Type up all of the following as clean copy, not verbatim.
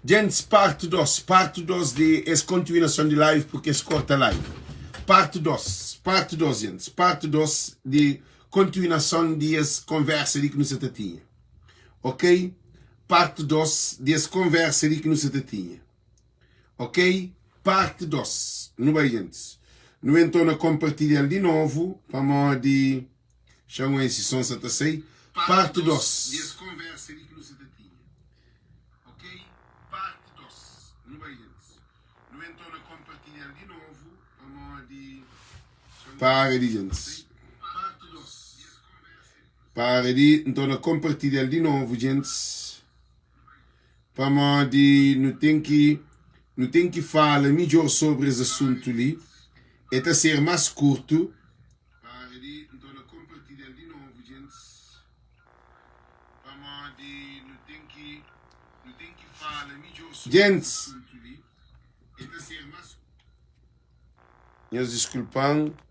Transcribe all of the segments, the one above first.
Djentis parti 2 parti 2 di es kontinuason di live purki es korta live parti 2 parti 2 djentis parti 2 di kontinuason di es konversa li ki nu sa ta tinha ok parti 2 di es konversa li ki nu sa ta tinha ok parti 2 nu bai djentis nu entona konpartilha-l di novu pamodi Xa-m oi si son sa ta sai. Parti 2. Para di djentis. Para di, N torna konpartilha-l di novu djentis. Pamodi nu ten ki nu ten ki fala midjor sobri es asuntu li. E ta ser más kurtu. Para di N torna konpartilha-l di novu, djentis, pamodi nu ten ki nu ten ki fala midjor sobri es asuntu li. E ta ser más. Nhos diskulpa-m.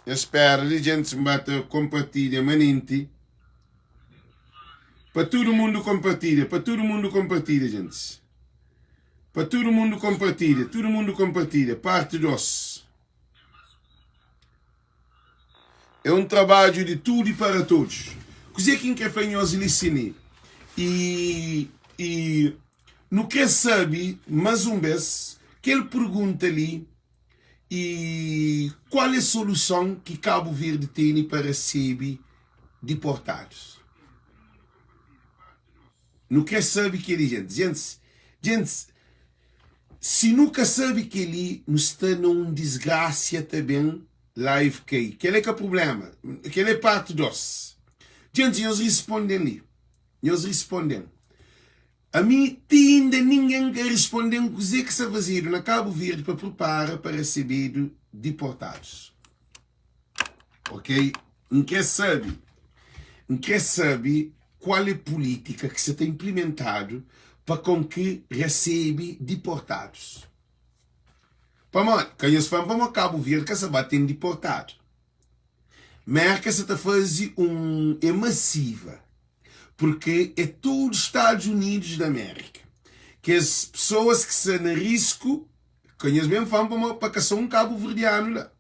Nhos spera li djentis N ba ta konpartilha manenti Pa tudu mundu konpartilha Pa tudu mundu konpartilha djentis Pa tudu mundu konpartilha Tudu mundu konpartilha Parti 2 É un trabadju di tudu i para todos Kuzê ki N kre fla nhos li sin i I nu kre sabe más un bês kel pergunta li I kual é soluson ki Kabu Verdi tene pa resebe diportadus? Nu kre sabe keli gentis. Gentis, gentis, si nu ka sabe keli nu sta na un disgrasia ta ben live kai. Kel é ka prublema, kel é parti 2. Gentis, nhos risponden li, nhos risponden. Ami ti inda ningen ka risponden kuze ki sa fazedu na Kabu Verdi pa pripara pa resebedu diportadus. Ok, N kre sabe, N kre sabe kual e pulitika ki sa ta inplimentadu pa kon ki resebe diportadus. Pamodi, ka nhos fla-m pamodi Kabu Verdi ka sa ba ten diportadu. Merka sa ta faze un e masiva purke e tudu Stadus Unidus di Amerika kes pesoas ki sta na risku ka nhos ben fla-m pamodi pa ka sta un kabuverdianu la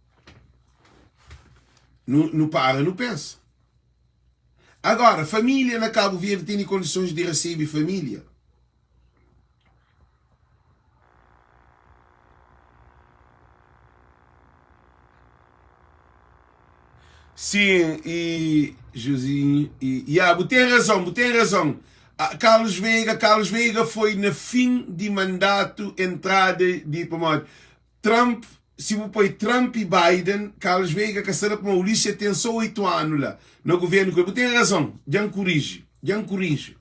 nu nu para nu pensa agora familia na Kabu Verdi tene kondisons di resebe familia? Sim, e Josinho, e yeah, bu tem razão, bu tem razão. Ah, Carlos Veiga, Carlos Veiga foi na fim di mandato entrada di pamodi Trump, si bu poi Trump e Biden, Carlos Veiga ka sta la pamodi Ulisses tem só 8 ano la na governo ku el. Bu tem razão, dja-m corrige, dja-m corrige.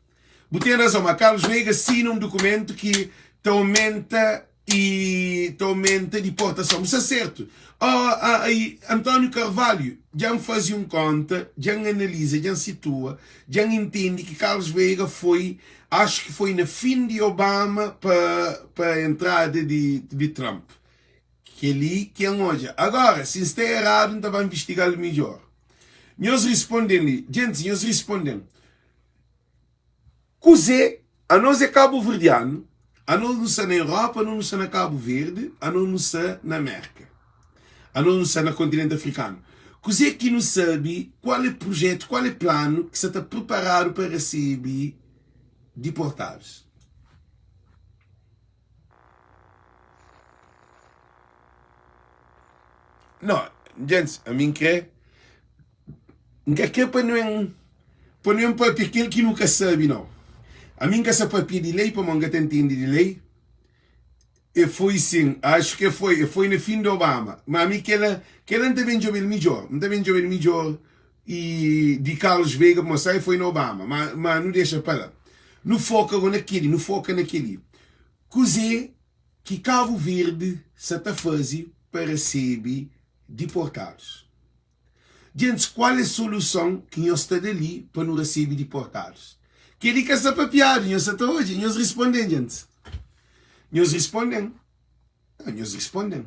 Bu ten razon, ma Carlos Veiga sina un dukumentu ki ta omenta i ta omenta diportason. Bu sta sertu. Oh, ah, i António Carvalho, dja N faze un konta, dja N analiza, dja N situa, dja N intendi ki Carlos Veiga foi, acho ki foi na fin di Obama pa, pa entrada di, di Trump. Kel-li ki N odja. Agora, si N sta eradu, N ta ba nvistiga-l midjor. Nhos risponde-m li. Djentis, nhos risponde-m. Kuzê? Anos é kabuverdianu, anos nu sta na Europa, anos nu sta na Kabu Verdi, anos nu sta na Merka, anos nu sta na kontinenti afrikanu. Kuzê ki nu sabe? Kual é prujetu, kual é planu ki sta ta priparadu pa resebe diportadus? No, djentis, ami N kre. N ka kre pa nu en pa nu en papia kel ki nu ka sabe nau. Ami N ka sa papia di lei pamodi N ka ta ntende di lei. E foi sin, axu ke foi, e foi na fin di Obama. Ma ami kela, kela N ta ben djobe-l midjor, N ta ben djobe-l midjor i di Carlos Veiga pamodi sa e foi na Obama. Ma, ma nu dexa pa la. Nu foka go na keli, nu foka na keli. Kuze ki Kabu Verdi sa ta faze pa resebe diportadus? Djentis, kual é soluson ki nhos ta da li pa nu resebe diportadus? Kel-li ka sta papiadu, nhos sa ta odja. Nhos risponde-m, djentis. Nhos risponde-m. Ah, nhos risponde-m.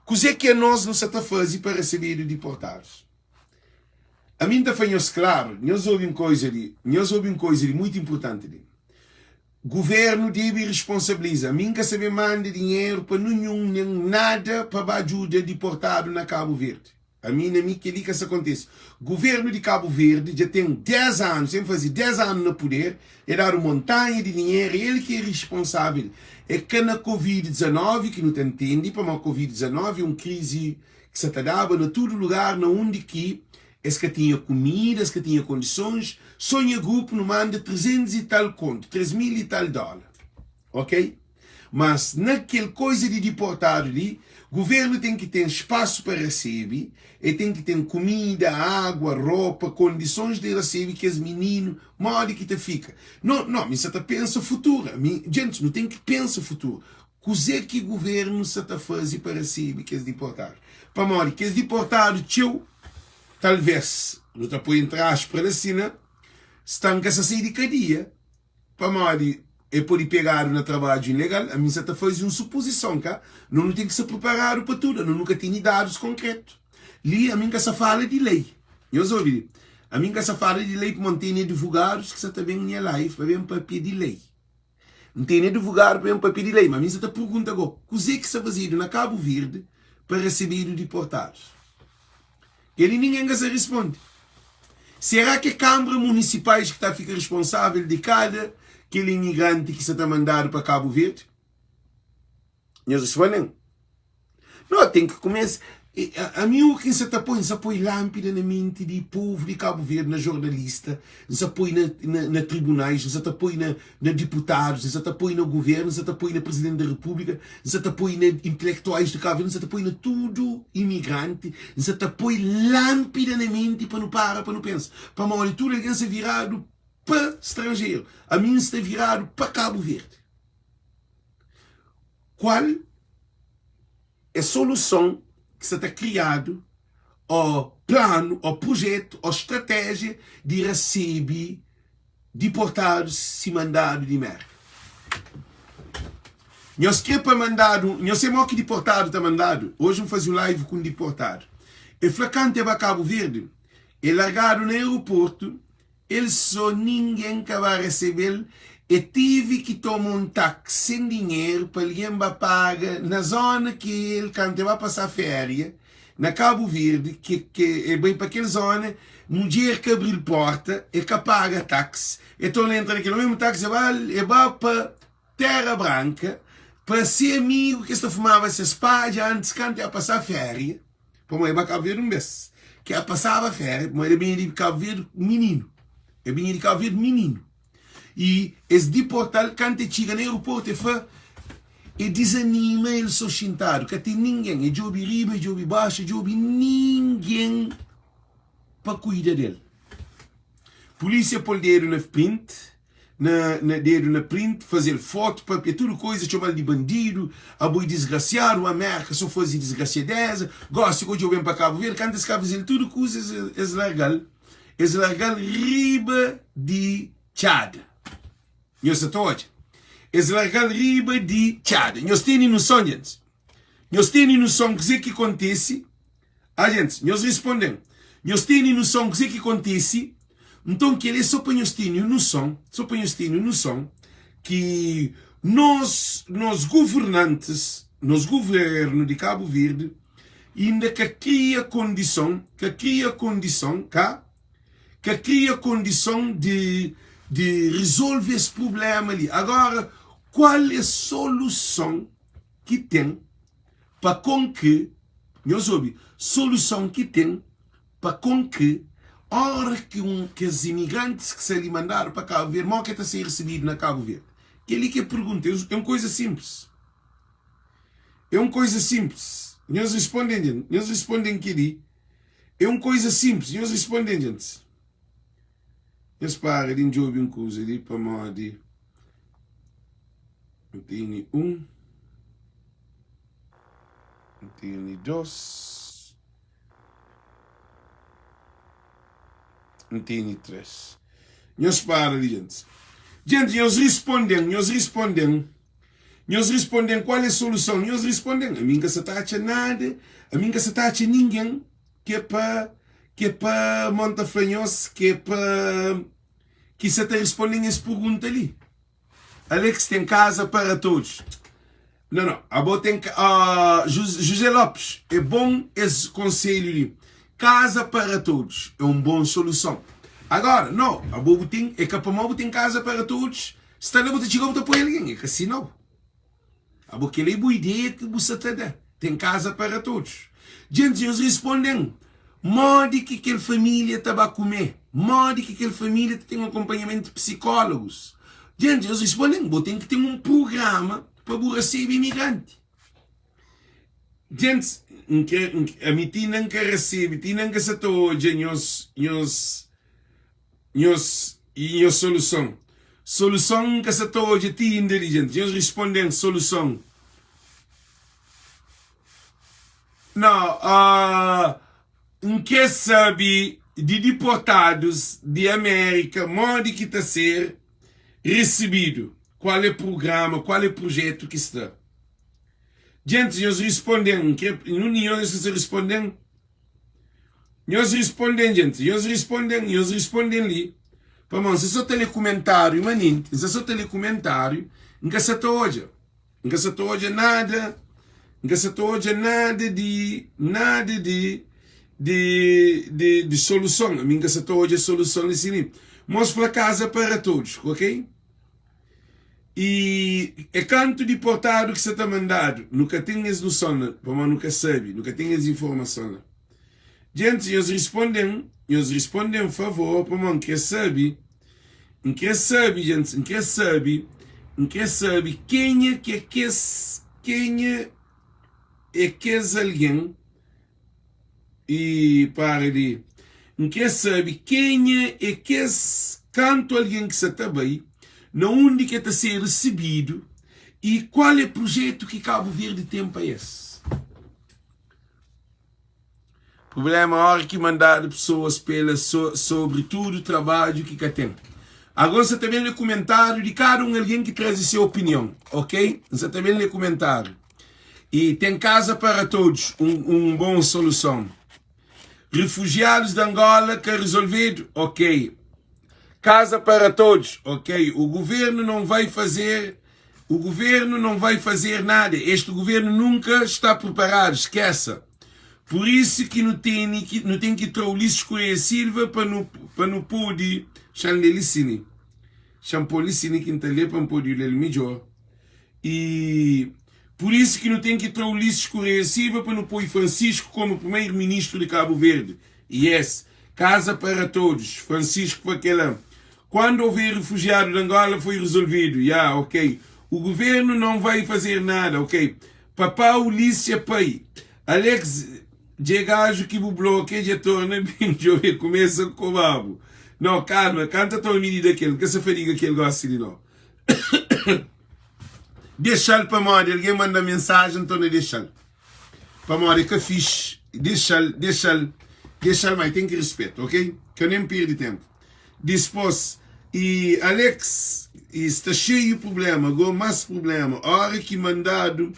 Kuzê ki anos nu sa ta faze pa resebedu diportadus? Ami N ta fla nhos klaru, nhos obi un koiza li, nhos obi un koiza li muitu inpurtanti li. Guvernu debe risponsabiliza. Ami N ka sa ben manda dinheru pa ninhun nen nada pa ba djuda diportadu na Kabu Verdi. Ami na mi kel-li ka sa kontese. Guvernu di Kabu Verdi dja ten 10 anu, sen faze 10 anu na puder, e dadu montanha di dinheru, el ki é risponsável. É ka na Covid 19 ki nu ta ntende, pamodi Covid 19 é un krizi ki sa ta daba na tudu lugar na undi ki es ka tinha kumida, es ka tinha kondisons. So nha grupu nu manda 300 i tal kontu, 3 mil i tal dóla. Ok? Mas na kel koiza di diportadu li, guvernu ten ki ten spasu pa resebe, e ten ki ten kumida, agua, ropa, kondisons di resebe kes mininu, modi ki ta fika? No, no, mi sa ta pensa futuru, ami, djentis, nu ten ki pensa futuru. Kuze ki guvernu sa ta faze pa resebe kes diportadu? Pamodi kes diportadu txeu, talves, nu ta poi entri aspra la sina, sta nka sa sai di kadia, Pamodi e pode pegadu na trabadju ilegal, ami N sa ta faze un supozison, ka? No nu ten ki sta preparadu pa tudu, no nu ka tene dadus konkretu. Li ami N ka sa fala di lei. Nhos obi li, ami N ka sa fala di lei pamodi N tene advogadus ki sa ta ben nha live pa ben papia di lei. N tene advogadu pa ben papia di lei, ma ami N sa ta pergunta go, kuze ki sa fazedu na Kabu Verdi pa resebedu diportadus? Kel-li ningen ka sa risponde. Será ki é Kanbra Munisipais ki ta fika risponsável di kada kel imigranti ki sa ta mandadu pa Kabu Verdi? Nhos risponde-m. No ten ki kumesa. Ami u ki N sa ta poi, N sa poi lánpida na menti di povu di Kabu Verdi, na jornalista, N sa poi na, na, na tribunais, N sa ta poi na, na diputadus, N sa ta poi na guvernu, N sa ta poi na Presidenti da Repúblika, N sa ta poi na intelektuais di Kabu Verdi, N sa ta poi na tudu imigranti, N sa ta poi lánpida na menti pa nu para pa nu pensa. Pamodi tudu algen sta viradu pa stranjeru, ami N sta viradu pa Kabu Verdi. Kual é soluson ki sa ta kriadu ô planu ô prujetu ô stratéjia di rasebe diportadus si mandadu di Merka. Nhos kre pa mandadu, nhos se mo ki diportadu ta mandadu? Oji N fazi un live ku un diportadu. E fla kantu e ba Kabu Verdi, e largadu na aeroportu, el so ningen ka ba resebe-l, e tivi ki toma un taxi sen dinheru pa algen ba paga na zona ki el kantu e ba pasa feria, Na Kabu Verdi, ke ke e bai pa kel zona, mudjer ka abril porta, e ka paga taxi, e torna entra na kel mesmu taxi, e ba e ba pa Terra Branka, pa se amigu ke sta fumaba ses padja antis kantu e pasá féria, pamodi e ba Kabu Verdi un bes, ke a pasaba féria, pamodi e binha di Kabu Verdi mininu, e binha di Kabu Verdi mininu. I es diporta-l kantu e txiga na aeroportu. E fla, E dizanima el so xintadu, ka ten ningen. E djobe riba, e djobe baxu, e djobe ningen pa kuida del. Pulísia pô-l dedu na print, na na dedu na print, faze-l fotu, papia tudu koiza, txoma-l di bandidu, abo é disgrasiadu, Amérka so faze disgrasiadeza, gosi ku djo ben pa Kabu Verdi. Kantu es ka faze-l tudu kuza, es larga-l. Es larga-l riba di txada. Nhos sa ta odja? Es larga-l riba di txada. Nhos tene noson, djentis? Nhos tene noson kuzê ki kontise? Ah, djentis, nhos responde-m. Nhos tene noson kuzê ki kontise? Nton, kel-li é sô pa nhos tene un noson, sô pa nhos tene un noson ki nos, nos governantis, nos govérnu di Kabu Verdi, Inda ka kria kondison, ka kria kondison, ka, ka kria kondison di, di rizolve es prublema li. Agora, kual é soluson ki ten pa kon ki, nhos obi, soluson ki ten pa kon ki ora ki un kes imigrantis ki sta li mandadu pa Kabu Verdi, mo ke ta ser risibidu na Kabu Verdi? Kel-li ki é pergunta, é un koiza sinplis. É un koiza sinplis. Nhos responde-m, djent. Nhos responde-m kel-li. É un koiza sinplis. Nhos responde-m, djentis. Nhos para di N djobe un kuza li pamodi N tene un, N tene dos, N tene tres. Nhos para li, djentis. Djentis, nhos responde-m, nhos responde-m. Nhos risponde-m kual é soluson. Nhos risponde-m, ami N ka sa ta atxa nada, ami N ka sa ta atxa ningen ki é pa, ki é pa, mon ta fla nhos, ki é pa, ki sa ta risponde-m es pergunta li. Alex tem casa para todos. Não, não. Abo tem uh, José Lopes, é bom esse conselho li. Casa para todos é um bom solução. Agora, não, abo tem, é capaz tem casa para todos. Sta la bu ta txiga bu ta poi algen, é ka si nau. Abo kel-la é bu ideia ki bu sa ta da. Ten kaza para todos. Djentis, nhos risponde-m, modi ki kel família ta ba kume? Modi ki kel família ta ten akonpanhamentu di psikólogus? Djentis, nhos risponde-m, bo ten ki ten un prugrama pa bu rasebe imigranti. Djentis, N kre, ami ti inda N ka rasebe, ti inda N ka sa ta odja nhos, nhos. Nhos i nhos soluson. Soluson N ka sa ta odja ti inda li djenti. Nhos risponde-m soluson. No, N kre sabe di diportadus di Amérika modi ki ta ser risibidu, kual é prugrama, kual é prujetu ki sta. Djentis, nhos risponde-m, N kre, nun di nhos nhos ka sa risponde-m. Nhos risponde-m, djenti. Nhos risponde-m, nhos risponde-m li. Pamodi N sta so ta lé kumentáriu manenti, N sta so ta lé kumentáriu, N ka sa ta odja. N ka sa ta odja nada, N ka sa ta odja nada di, nada di, di, di, di soluson. Ami N ka sa ta odja soluson li si li. Mos fla kaza para todos, ok? I é kantu diportadu ki sa ta mandadu? Nu ka ten es noson la, pamodi nu ka sabe, nu ka ten es informason la. Djentis, nhos risponde-m, nhos risponde-m favor, pamodi N kre sabe, N kre sabe, djentis, N kre sabe, N kre sabe kenha ki é kes, kenha é kes algen. I para di N kre sabe kenha é kes kantu algen ki sa ta bai, na undi ki e ta ser risibidu i kual é prujetu ki Kabu Verdi ten pa es. Prublema ora ki mandadu pesoas pela sobritudu trabadju ki ka ten. Agora N sa ta ben le kumentariu di kada un algen ki traze se opinion, ok? N sa ta ben le kumentariu. E tem casa para todos, um, um bom solução. Refugiados de Angola ka resolvido? Ok. Casa para todos, ok. O governo não vai fazer, o governo não vai fazer nada. Este governo nunca está preparado, esqueça. Por isso que não tem que não tem que tra Ulisses Correia Silva para não para não pode xandelicine. Xampolicine que tá lê para não pode ler melhor. E pur isu ki nu ten ki tra Ulisses Correia Silva pa nu poi Francisco komu primeiro ministro di Cabo Verde. Yes! Casa para todos. Francisco pa kela. Quando houver refugiado de Angola foi resolvido. Ya, ok. O governo não vai fazer nada, ok. Papá Ulisses é pai. Alex dje gajo ki bu blokia dje torna bem djobe kumesa kobabu. No, calma, kanta toma medida kel. Nka sa fadiga kel gosi li no. Dexa-l pamodi algen manda mensajen nton na dexa-l pamodi é ka fixi dexa-l dexa-l dexa-l ma ten ki rispeta ok ka nen pirdi tenpu dispos i Alex i sta xeiu prublema go mas prublema ora ki mandadu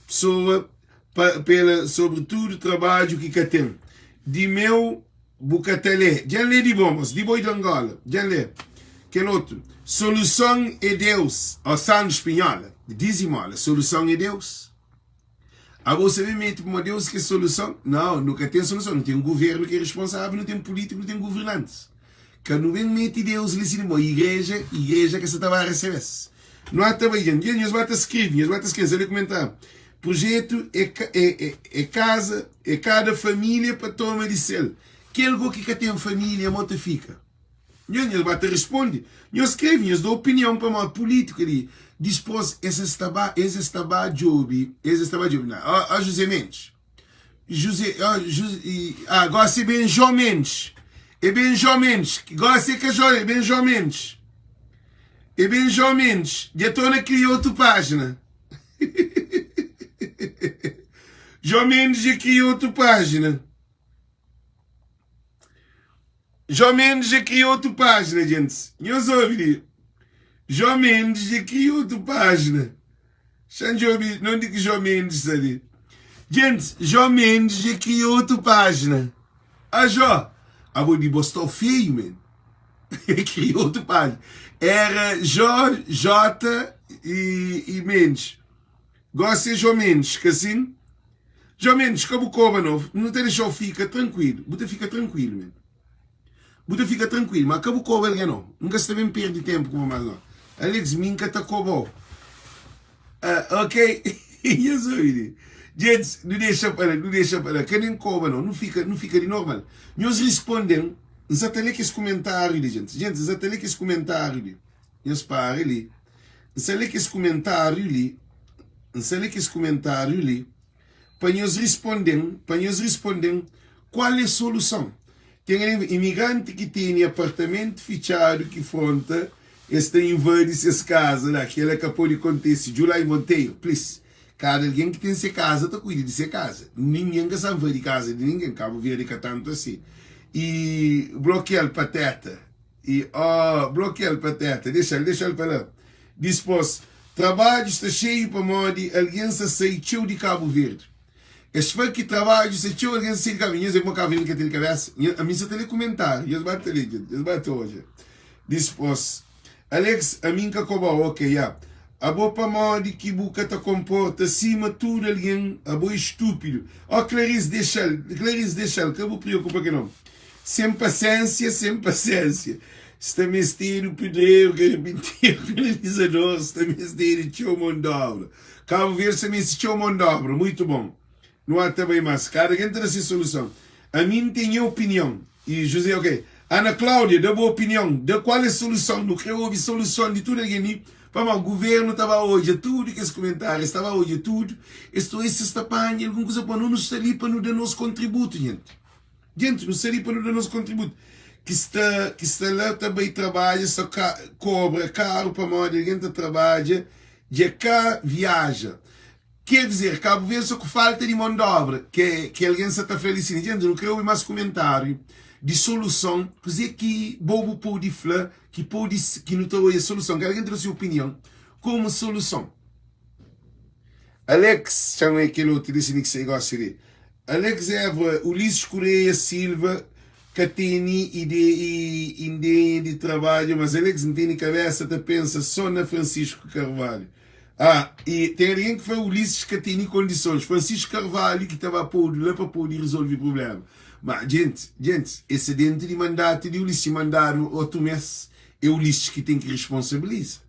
pesoa pa pela sobretudu trabadju ki ka ten di meu Bu ka ta lé. Dja N lé di bo, mos. Di bo i di Angola. Dja N lé. Kel otu. Soluson é Deus. Ó, Sandro Spinhola. Dizimola. Soluson é Deus. Abo sa ben mete pamodi Deus ki é soluson? Nau, nu ka ten soluson. Nu ten guvernu ki é responsável, nu ten pulítiku, nu ten guvernantis. Ka nu ben mete Deus li si di bo. Igreja, igreja ka sa ta ba resebe-s. Nu ata bai dja. Dja nhos ba ta skrebe, nhos ba ta skrebe. Sa lé kumentáriu. Projetu é é é kaza é kada família pa toma di sel. Kel go ki ka ten família mo ta fika? Nhos nhos ba ta responde, nhos skrebe, nhos da opinion pamodi pulítika li dispos es es ta ba es es ta ba djobe es es ta ba djobe na ó ó José Mendes José ó José ah gosi é Benjó Mendes é Benjó Mendes gosi é ka Jó é Benjó Mendes é Benjó Mendes dja torna kria otu pájina. Jó Mendes dja kria otu pájina. Jó Mendes dja kria otu pájina, gentis. Nhos obi li. Jó Mendes dja kria otu pájina. Xa N djobe nonde ki Jó Mendes sta li. Djentis, Jó Mendes dja kria otu pájina. Ah Jó, abo di bo sta feiu men. El kria otu pájina. Era Jó, Jota i, i Mendes. Gosi é Jó Mendes, ka sin? Jó Mendes, ka bu koba no. Nu ta dexa-u fika trankuilu. Bu ta fika trankuilu men. Bu ta fika trankuilu, ma ka bu koba algen no. N ka sta ben perde tenpu ku bo mas no. Alex, mi N ka ta koba-u. Ah, ok. Nhas obi li. Djentis, nu dexa pa la, nu dexa pa la. Ka nen koba no. Nu fika, nu fika di normal. Nhos risponde-m, N sa ta lé kes kumentáriu li, djentis. Djentis, N sa ta lé kes kumentáriu li. Nhos para li. N sa lé kes kumentáriu li. N sa lé kes kumentáriu li. Pa nhos risponde-m, pa nhos risponde-m kual é soluson. Ten algen imigranti ki tene apartamentu fitxadu ki fronta es ta invadi ses kaza la. Kela ka pode kontese. July Monteiro, Please. Kada algen ki ten se kaza ta kuida di se kaza. Ningen ka sa invadi kaza di ningen. Kabu Verdi ka tantu asi. I blokia-l pateta. I oh, blokia-l pateta. Dexa-l, dexa-l pa la. Dispos, trabadju sta xeiu pamodi algen sta sai txeu di Kabu Verdi. Es fla ki trabadju sta txeu algen sta sai di Kabu Verdi. Nhos é kuma Kabu Verdi ka tene kabesa? Nha, ami sa ta lé kumentariu, nhos ba ta lé, djent, nhos ba ta odja. Dispos, Alex, ami N ka koba-u, ok, ya. Abo pamodi ki bu ka ta konporta sima tudu algen? Abo é stúpidu. Oh, Clarice, dexa-l, Clarice, dexa-l, ka bu priokupa ke no. Sen pasiensia, sen pasiensia. Sta mestedu pedreru, karpinteru, kanalizador, sta mestedu txeu mon d'obra. Kabu Verdi sta meste txeu mon d'obra. Muitu bon. Nu a ta bai mas. Kada ken ta da se soluson. Ami N ten nha opinion. I José, ok. Ana Cláudia, da bu opinion. Da kual é soluson. Nu kre obi soluson di tudu algen li. Pamodi guvernu ta ba odja tudu kes kumentáriu, es ta ba odja tudu. Es ta odja si es ta panha algun kuza pa nu. Nu sta li pa nu da nos kontributu, jenti. Djentu, nu sta li pa nu da nos kontributu. Ki sta, ki sta la ta bai trabadja sa ka kobra karu pamodi algen ta trabadja dja ka viaja. Ker dizer, Kabu Verdi sta ku falta di mon d'obra, ke ke algen sa ta fla li sin. Djentu, nu kre obi mas kumentariu di soluson, kuze ki bo bu podi fla ki podi ki nu ta odja soluson. Kada algen ta da si opinion komu soluson. Alex, txama kel otu li si mi ki sai gosi li. Alex Évora, Ulisses Correia Silva ka tene ideia di trabadja, mas Alex N tene kabesa ta pensa so na Francisco Carvalho. Ah, e ten algen ki fla Ulisses ka tene kondisons, Francisco Carvalho ki ta ba podu la pa pode resolve problema. Ma djenti, djentis, es sta dentu di mandatu di Ulisses, si mandadu otu mes, é Ulisses ki ten ki responsabiliza.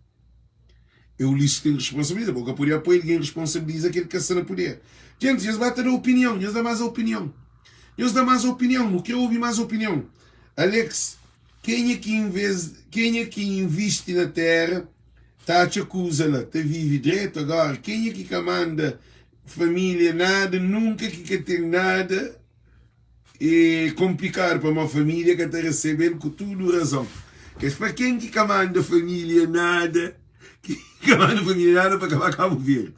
É Ulisses ki ten responsabiliza. Bo ka pode apoia algen responsabiliza kel ki ka sta na puder. Djentis, nhos ba ta da opinion, nhos da más opinion. Nhos da más opinion, nu kre obi más opinion. Alex, kenha ki inves, kenha ki invisti na tera ta atxa kuza la, ta vivi dretu. Agora, kenha ki ka manda familia nada, nunka ki ka ten nada, É konplikadu pamodi família ka ta resebe-l ku tudu razon. Kes fla ken ki ka manda família nada, ki ka manda família nada pa ka ba Kabu Verdi.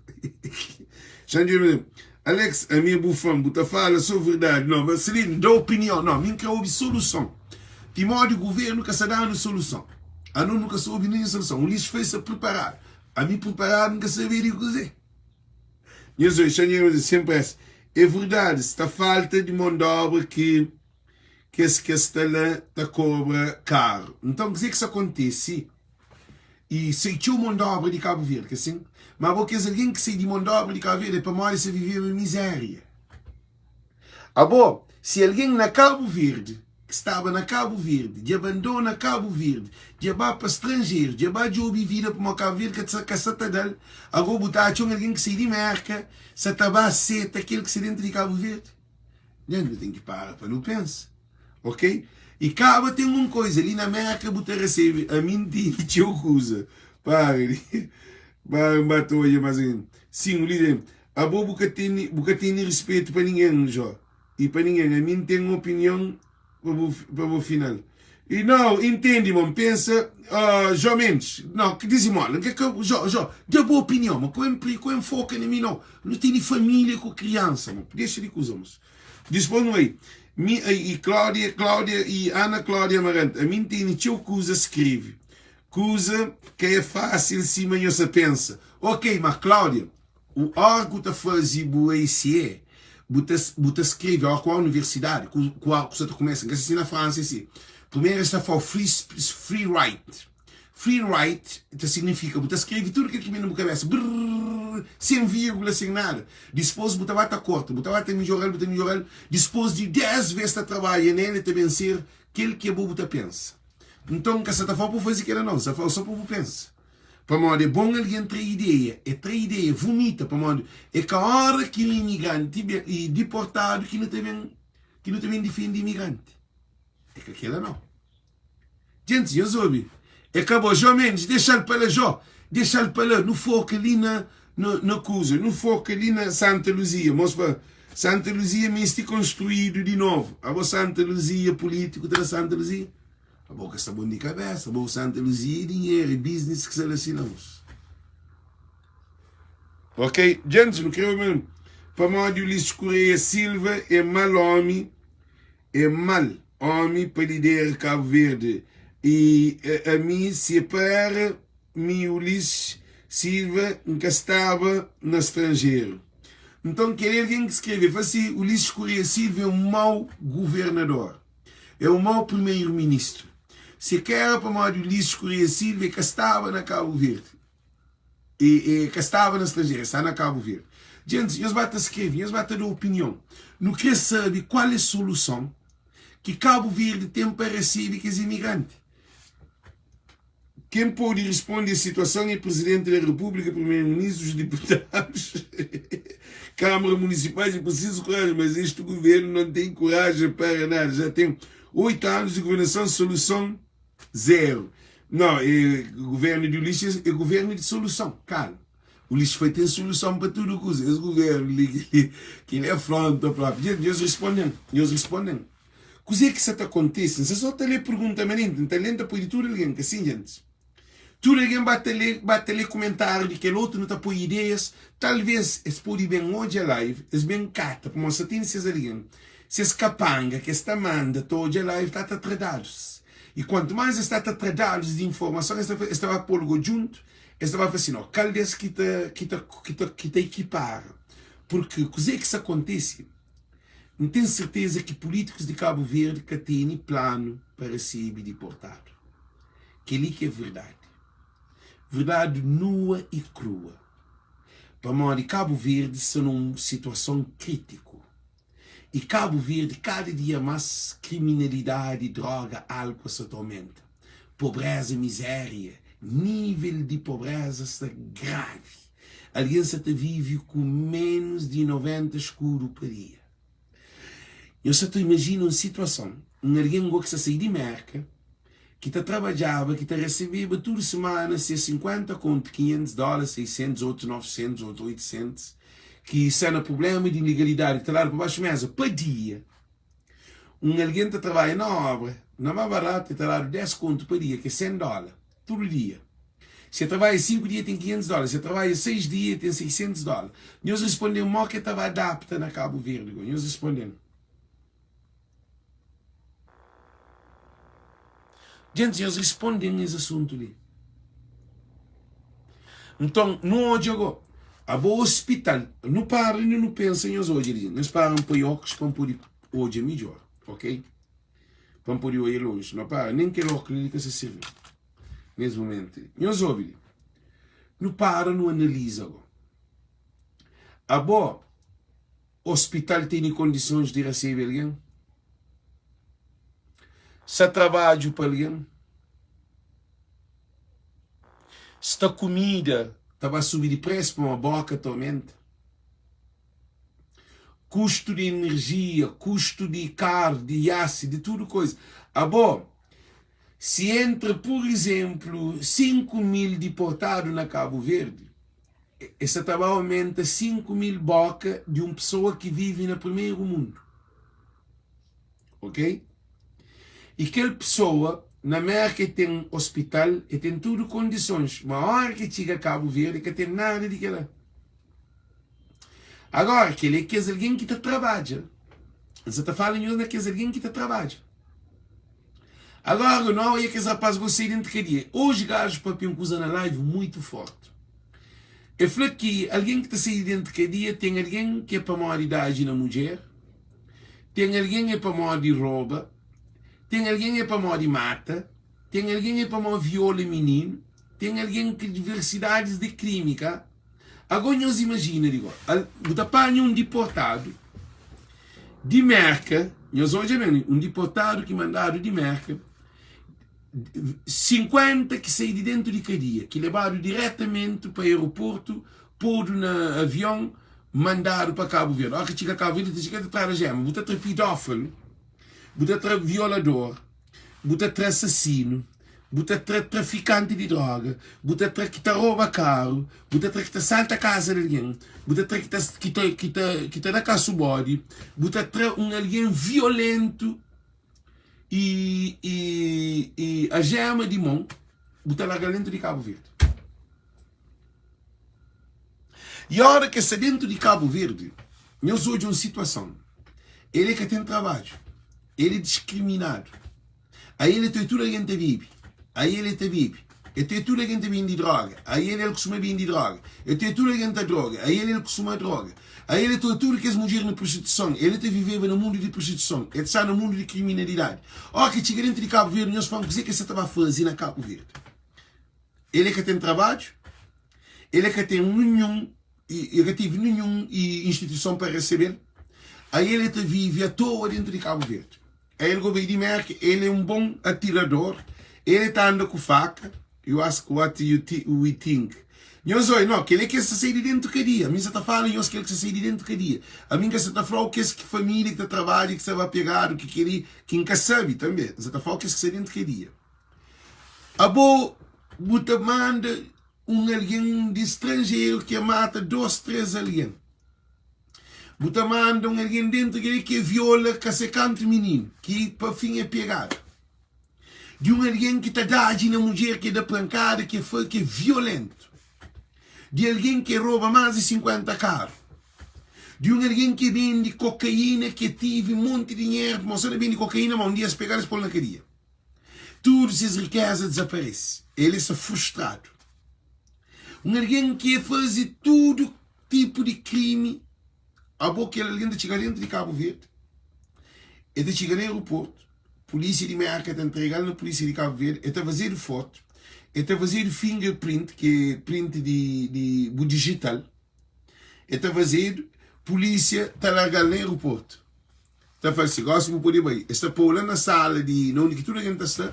Xandir mi, Alex, ami é bu fan, bu ta fala so verdadi. No, ma Celino, da opinion. No, mi N kre obi soluson. Timodi guvernu ka sa da-nu soluson. Ano nu ka sa obi ninhun soluson. Ulisses foi sa priparadu. Ami priparadu N ka sabe di kuzê. Nhos oi, xa nhos sem pressa. É verdade, sta falta de mão de obra ki kes ke sta la ta cobra caro. Então kuzê ki sta acontece? E sai txeu mão de obra de Cabo Verde, ka sin? Ma bo kes alguém ki sai di mão de obra de Cabo Verde é pamodi sa viveba miséria. Abo, si algen na Kabu Verdi, ki staba na Kabu Verdi, dja bandona Kabu Verdi, dja ba pa stranjeru, dja ba djobe vida pamodi Kabu Verdi ka ka sa ta da-l, ago bu ta atxa un algen ki sai di Merka sa ta ba seta kel ki sta dentu di Kabu Verdi? Nha, nu ten ki para pa nu pensa. Ok? I kaba ten un koiza, li na Merka bu ta resebe, ami N tene txeu kuza, para di, para N ba ta odja mas algen. Sin, li den. Abo bu ka tene bu ka tene rispetu pa ningen Jó i pa ningen ami N ten opinion pa bu pa bu final i nau intendi mo N pensa uh, Jó Mendes nau ki dizimola N ka ka Jó Jó da bu opinion mo ko N pri ko N foka na mi nau nu tene familia ku kriansa mo dexa di kuza mos dispos nu bai mi i Claudia Claudia i Ana Claudia Amarante ami N tene txeu kuza skrive kuza ka é fasil sima nho sa pensa ok ma Claudia. Óra ku ta faze bu ACA, bu ta bu ta skrebe óra ku a universidadi ku ku óra ku sa ta kumesa. N ka si si na Fransa é si. Primeru es ta fla-u free free write. Free write ta signifika bu ta skrebe tudu kel ki ben na bu kabesa brrr sen virgula sen nada. Dispos bu ta ba ta korta, bu ta ba ta midjora-l, bu ta midjora-l. Dispos di 10 ves ta trabadja nel, el ta ben ser kel ki abo bu ta pensa. Nton, N ka sa ta fla-u pa bu faze kel-la nau, N sa fla-u so pa bu pensa. Pamodi é bon algen tra ideia, é tra ideia, vumita, pamodi é ka ora ki un imigranti ben e diportadu ki nu ta ben ki nu ta ben difende imigranti. É ka kela nau. Djentis, nhos obi, é ka bo. Jó Mendes, dexa-l pa la, Jó, dexa-l pa la, nu foka li na na na kuza, nu foka li na Santa Luzia. Mos fla, Santa Luzia meste konstruídu di novu. Abo Santa Luzia, pulítiku ta da Santa Luzia? Abo ka sta bon di kabesa, abo Santa Luzia e dinheru, e business ki sta la si na mos. Ok, djentis, nu krê obi pamodi Ulisses Correia Silva é mal omi, é mal omi pa lidera Cabo Verde e ami si é pa era mi Ulisses Silva N ka staba na stranjeru. Nton kel algen ki skrebe fla si Ulisses Correia Silva é un mau governador. É un mau primeiro-ministro. Se ka era pamodi Ulisses Correia Silva e ka staba na Cabo Verde. E, e ka staba na stranjeru, e sta na Cabo Verde. Djentis, nhos ba ta skrebe, nhos ba ta da opinion. Nu kre sabe kual é soluson ki Cabo Verde ten pa resebe kes imigranti. Ken pode risponde es situason é Presidente da República, Primeiro-Ministro, os deputados, Câmara Municipal. É preciso coragem, mas este governo não tem coragem para nada. Já tem 8 anos de governação, solução zero. Não, é governo de Ulisses é governo de solução. Calma. Ulisses foi tem solução para tudo coisa. Esse governo que, que ele afronta próprio. Gente, eles respondem, eles respondem. Kuzê ki sa ta kontise? N sa so ta lê pergunta manenti, N ta lê, N ta poi di tudu algen, ka sin, gentis? Tudu algen ba ta lê, ba ta lê kumentáriu di kel otu, nu ta poi ideias, talvês es pode ben odja live, es ben kata, pamodi sa ten ses algen, ses kapanga ki es ta manda ta odja live ta ta tra dadus. I kuantu más es ta ta tra dadus di informason, es ta es ta ba pô-l go djuntu, es ta ba fla sin, ó, kal des ki ta ki ta ki ta ki ta ekipara? Purki kuzê ki sa kontise? N ten serteza ki pulítikus di Kabu Verdi ka tene planu pa resebe diportadu. Kel-li ki é verdadi. Verdadi nua i krua. Pamodi Kabu Verdi sta na un situason krítiku. I Kabu Verdi kada dia más kriminalidadi, droga, álkuol sa ta omenta. Pobréza, mizéria, nível di pobréza sta gravi. Algen sa ta vive ku ménus di 90 skudu pa dia. Nhos sa ta imajina un situason, un algen go ki sa sai di Mérka, ki ta trabadjaba, ki ta resebeba tudu simana ses 50 kontu, 500 dóla, 600, otu 900, otu 800, ki sa na prubléma di ilegalidadi, ki ta dadu pa baxu méza pa dia. Un algen ta trabadja na óbra, na más baratu, el ta dadu 10 kontu pa dia, ki é 100 dóla, tudu dia. Si el trabadja 5 dia, el ten 500 dóla. Si el trabadja 6 dia, el ten 600 dóla. Nhos responde-m, mó ki el ta ba adapta na Kabu Verdi go? Nhos responde-m. Djentis, nhos responde-m es asuntu li. Nton, nu odja go, abo ospital, nu para inda nu pensa, nhos odja li, nhos para N poi óklus pa N pode odja midjor, ok? Pa N pode odja lonji, no para, nen kel óklus li ka sa sirbi nes momentu li. Nhos obi li, nu para nu analiza go, abo ospital tene kondisons di resebe algen? Sa trabadju pa algen? Sta kumida ta ba subi di presu pamodi boka ta omenta. Kustu di enerjia, kustu di karu, di iasi, di tudu koza. Abo, si entra pur izenplu 5000 diportadu na Kabu Verdi, es sa ta ba omenta 5000 boka di un pesoa ki vive na primeru mundu. Ok? I kel pesoa na Merka e ten ospital, e ten tudu kondisons, ma ora ki txiga Kabu Verdi ka ten nada di kela. Agora, kel é kes algen ki ta trabadja. N sa ta fala nhos na kes algen ki ta trabadja. Agora, no oia kes rapaz gostei dentro kadia. Hoje gajus papia un kuza na live muito forte. El fla ki algen ki ta sai di dentu kadia ten algen ki é pamodi daji na mudjer, ten algen é pamodi roba, ten algen é pamodi mata, ten algen é pamodi viola mininu, ten algen ki diversidadis di krimi ka. Ago nhos imajina di go, bu ta panha un diportadu di Merka, nhos odja ben li, un diportadu ki mandadu di Merka, 50 ki sai di dentu di kadia, ki lebadu diretamenti pa aeroportu, podu na avion, mandadu pa Kabu Verdi. Ora ki txiga Kabu Verdi, ta txiga ta tradu jema, bu ta tra pidófilu, bu ta tra violador, bu ta tra asasinu, bu ta tra trafikanti di droga, bu ta tra ki ta roba karu, bu ta tra ki ta salta kaza di algen, bu ta tra ki ta ki ta ki ta ki ta da kasu bodi, bu ta tra un algen violentu i i i ajema di mon, bu ta larga-l dentu di Kabu Verdi. I ora ki el sta dentu di Kabu Verdi, nhos odja un situason, el e ka ten trabadju, el e diskriminadu, ael e ta oi tudu algen ta bebe, ael e ta bebe, e ta oi tudu algen ta bende droga, ael el kustuma bende droga, e ta oi tudu algen ta droga, ael el kustuma droga, ael e ta oi tudu kes mudjer na prostituison, el e ta viveba na mundu di prostituison, el sta na mundu di kriminalidadi. Ora ki el txiga dentu di Kabu Verdi, nhos fla-m kuzê ki el sta ta ba faze na Kabu Verdi? El e ka ten trabadju, el e ka ten ninhun, el ka tevi ninhun instituison pa resebe-l, ael e ta vive atoa dentu di Kabu Verdi. Ael go bai di Merka, el e un bon atirador, el e ta anda ku faka, you ask what you we think. Nhos oi, no, kel-li é kes ki sa sai di dentu kadia. Ami N sa ta fala nhos kel ki sa sai di dentu kadia. Ami N ka sa ta fla-u kes ki família ki ta trabadja, ki sta ba pegadu, ki kel-li, ki N ka sabe tanbe. N sa ta fla-u kes ki sai dentu kadia. Abo bu ta manda un algen di stranjeru ki mata dos, tres algen. Bu ta manda un algen dentu kel ki viola ka se kantu mininu, ki pa fin é pegadu. Di un algen ki ta dadji na mudjer, ki da pankada, ki fa, ki é violentu. Di algen ki roba más di 50 karu. Di un algen ki bende kokaína, ki tive monti dinheru, pamodi sa ta bende kokaína, ma un dia es pega-l es pô-l na kadia. Tudu ses rikéza dizaparese. El sta frustradu. Un algen ki faze tudu tipu di krimi, abo kel algen ta txiga dentu di Kabu Verdi, el ta txiga na aeroportu, pulísia di Merka ta ntrega-l na pulísia di Kabu Verdi, el ta fazedu fotu, el ta fazedu fingerprint, ki é print di di bu dijital, el ta fazedu, pulísia ta larga-l na aeroportu. Ta fla si, Gósi bu pode bai. Es ta pô-u la na sala di na undi ki tudu algen ta sta.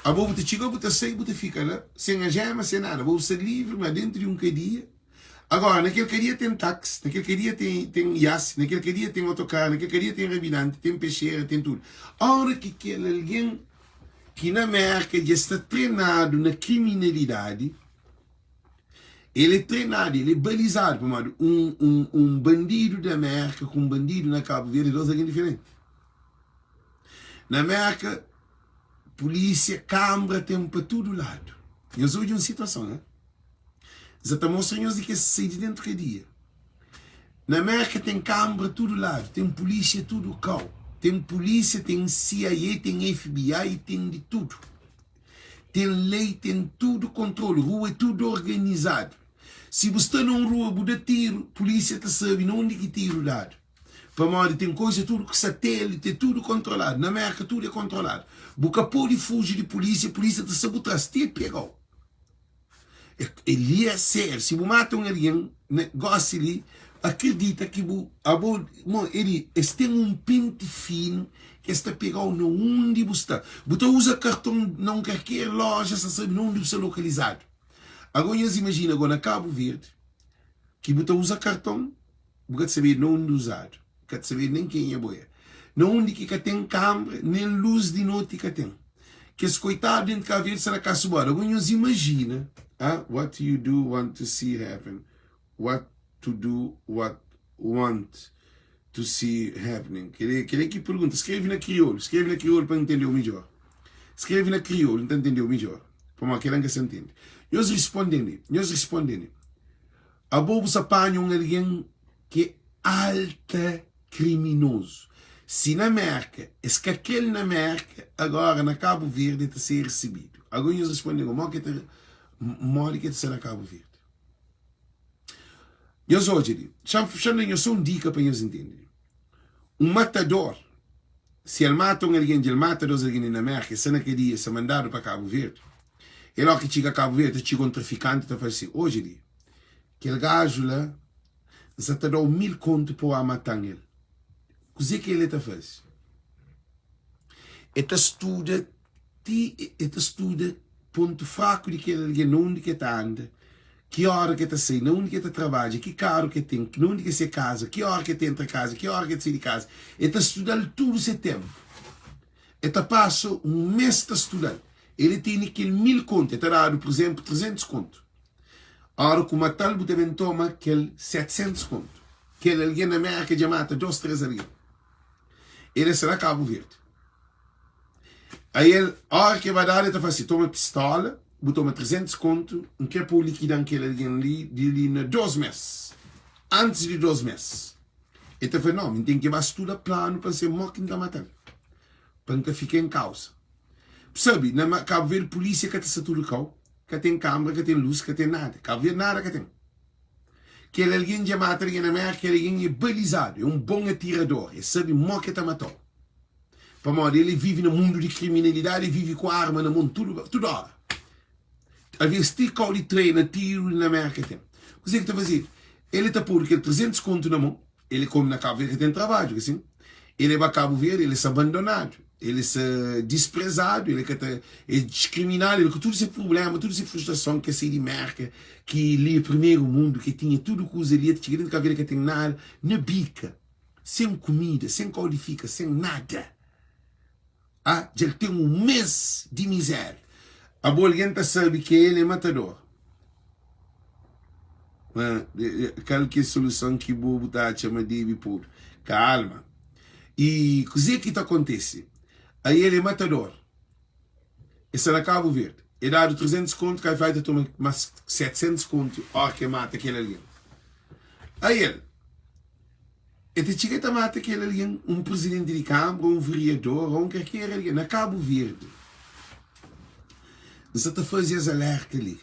Abo bu ta txiga, bu ta sai, bu ta fika la, sen ajéma, sen nada. Abo bu sta livri, má déntu di un kadia. Agóra, na kel kadia ten táksi, na kel kadia ten, ten iasi, na kel kadia ten otokaru, na kel kadia ten rabidanti, ten pexera, ten tudu. Óra ki kel algen ki na Mérka dja sta trenadu na kriminalidadi, El é trenadu, el é balizadu, pamodi un, un, un bandidu da Mérka ku un bandidu na Kabu Verdi é dos algen diferenti. Na Mérka, pulísia, kanbra ten pa tudu ladu. Nhos odja un situason, eh? N sa ta mostra nhos di kes sai di dentu kadia. Na Mérka ten kanbra tudu ladu, ten pulísia tudu kau. Ten pulísia, ten CIA, ten FBI, ten di tudu. Ten lei, ten tudu kontrolu, rua é tudu organizadu. Si bu sta na un rua bu da tiru, pulísia ta sabe na undi ki tiru dadu. Pamodi ten koza tudu ku satélite, tudu kontroladu. Na Mérka tudu é kontroladu. Bu ka pode fuji di pulísia, pulísia ta sta bu tras ti e pega-u. É li é sériu. Si bu mata un algen na gósi li, akredita ki bu abo mo é li es ten un penti finu ki es ta pega-u na undi bu sta. Bu ta uza karton na un karker loja, es ta sabe na undi bu sta lokalizadu. Ago nhos imajina ago na Kabu Verdi ki bu ta uza karton Bu ka ta sabedu na undi uzadu, ka ta sabedu nen kenha bo é. Na undi ki ka ten kanbra, nen lus di noti ka ten. Kes koitadu dentu Kabu Verdi sta na kasu bodi. Ago nhos imajina, ah, what you do want to see happen, what to do what want to see happening. Kele, kele ki pergunta. Skrebe na kriolu, skrebe na kriolu pa N ntendeu midjor. Skrebe na kriolu, N ta ntendeu midjor. Pamodi kela N ka sa ntende. Nhos risponde-m, nhos risponde-m. Abo bu sa panha un algen ki é alta kriminozu. Si na Merka es ka krel na Merka, agora na Kabu Verdi el ta ser risibidu. Ago nhos responde-m, modi ki el ta modi ki el ta ser na Kabu Verdi? Nhos odja li, xa xa da nhos só un dika pa nhos intende li. Un matador, si el mata un algen dja el mata dos algen li na Merka, el sta na kadia, el sta mandadu pa Kabu Verdi, el óki txiga Kabu Verdi ta txiga un trafikanti ta fla si, odja li, kel gaju la N sa ta da-u 1000 kontu pa bu mata-m el. Kuzê ki el ta faze? El ta studa ti el ta studa pontu fraku di kel algen, na undi ki el ta anda, ki óra ki el ta sai, na undi ki el ta trabadja, ki karu ki el ten, na undi ki é se kaza, ki óra ki el ta entra kaza, ki óra ki el ta sai di kaza. El ta studa-l tudu se ténpu. El ta pasa un mês ta studa-l. El tene kel 1000 kontu, el ta dadu, pur izénplu, 300 kontu. Óra ku mata-l, bu ta ben toma kel 700 kontu. Kel algen na Mérka dja mata dôs, três algen. El é sta na Kabu Verdi. Aí el, óra ki el ba dadu, el ta fla si, toma pistola, bu toma 300 kontu, N kre pa bu likida-m kel algen li di li na dôs mês. Antis di dôs mês. El ta fla, nau, mi N ten ki ba studa planu pa N sabe mó ki N ta mata-l, pa N ka fika en kauza. Bu sabe, na Kabu Verdi pulísia ka ta sta tudu kau. Ka ten kanbra, ka ten lus, ka ten nada. Kabu Verdi nada ka ten. Kel algen dja mata algen na Mérka, kel algen é balizadu, é un bon atirador, el sabe mó ki el ta mata-u. Pamodi el vive na mundu di kriminalidadi, el vive ku arma na mon tudu tudu óra. Alvês ti kau di trena tiru na Mérka ten. Kuzê ki ta fazedu? El ta podu kel 300 kontu na mon. El komu na Kabu Verdi ka ten trabadju, ka sin? El e ba Kabu Verdi, el sta abandonadu, el sta disprezadu, el ka ta, el diskriminadu, el ku tudu se prublema, tudu se frustrason, ke sai di Merka, ki li e primeru mundu, ke tinha tudu kuza li, el ta txiga dentu Kabu Verdi ka ten nada, na bika, sen kumida, sen kau di fika, sen nada. Ah, dja el ten un mes di mizéria. Abo algen ta sabe ke el é matador. Ma kal ki é soluson ki bo bu ta atxa ma debe podu? Kalma. I kuzê ki ta kontese? Ai el é matador. El sta na Kabu Verdi. El dadu 300 kontu, kai fai ta toma mas 700 kontu óra ki el mata kel algen. Ai el. E ta txiga e ta mata kel algen, un prizidenti di kanbra, un veriador, ô un kalker algen. Na Kabu Verdi, N sa ta faze es alerta li,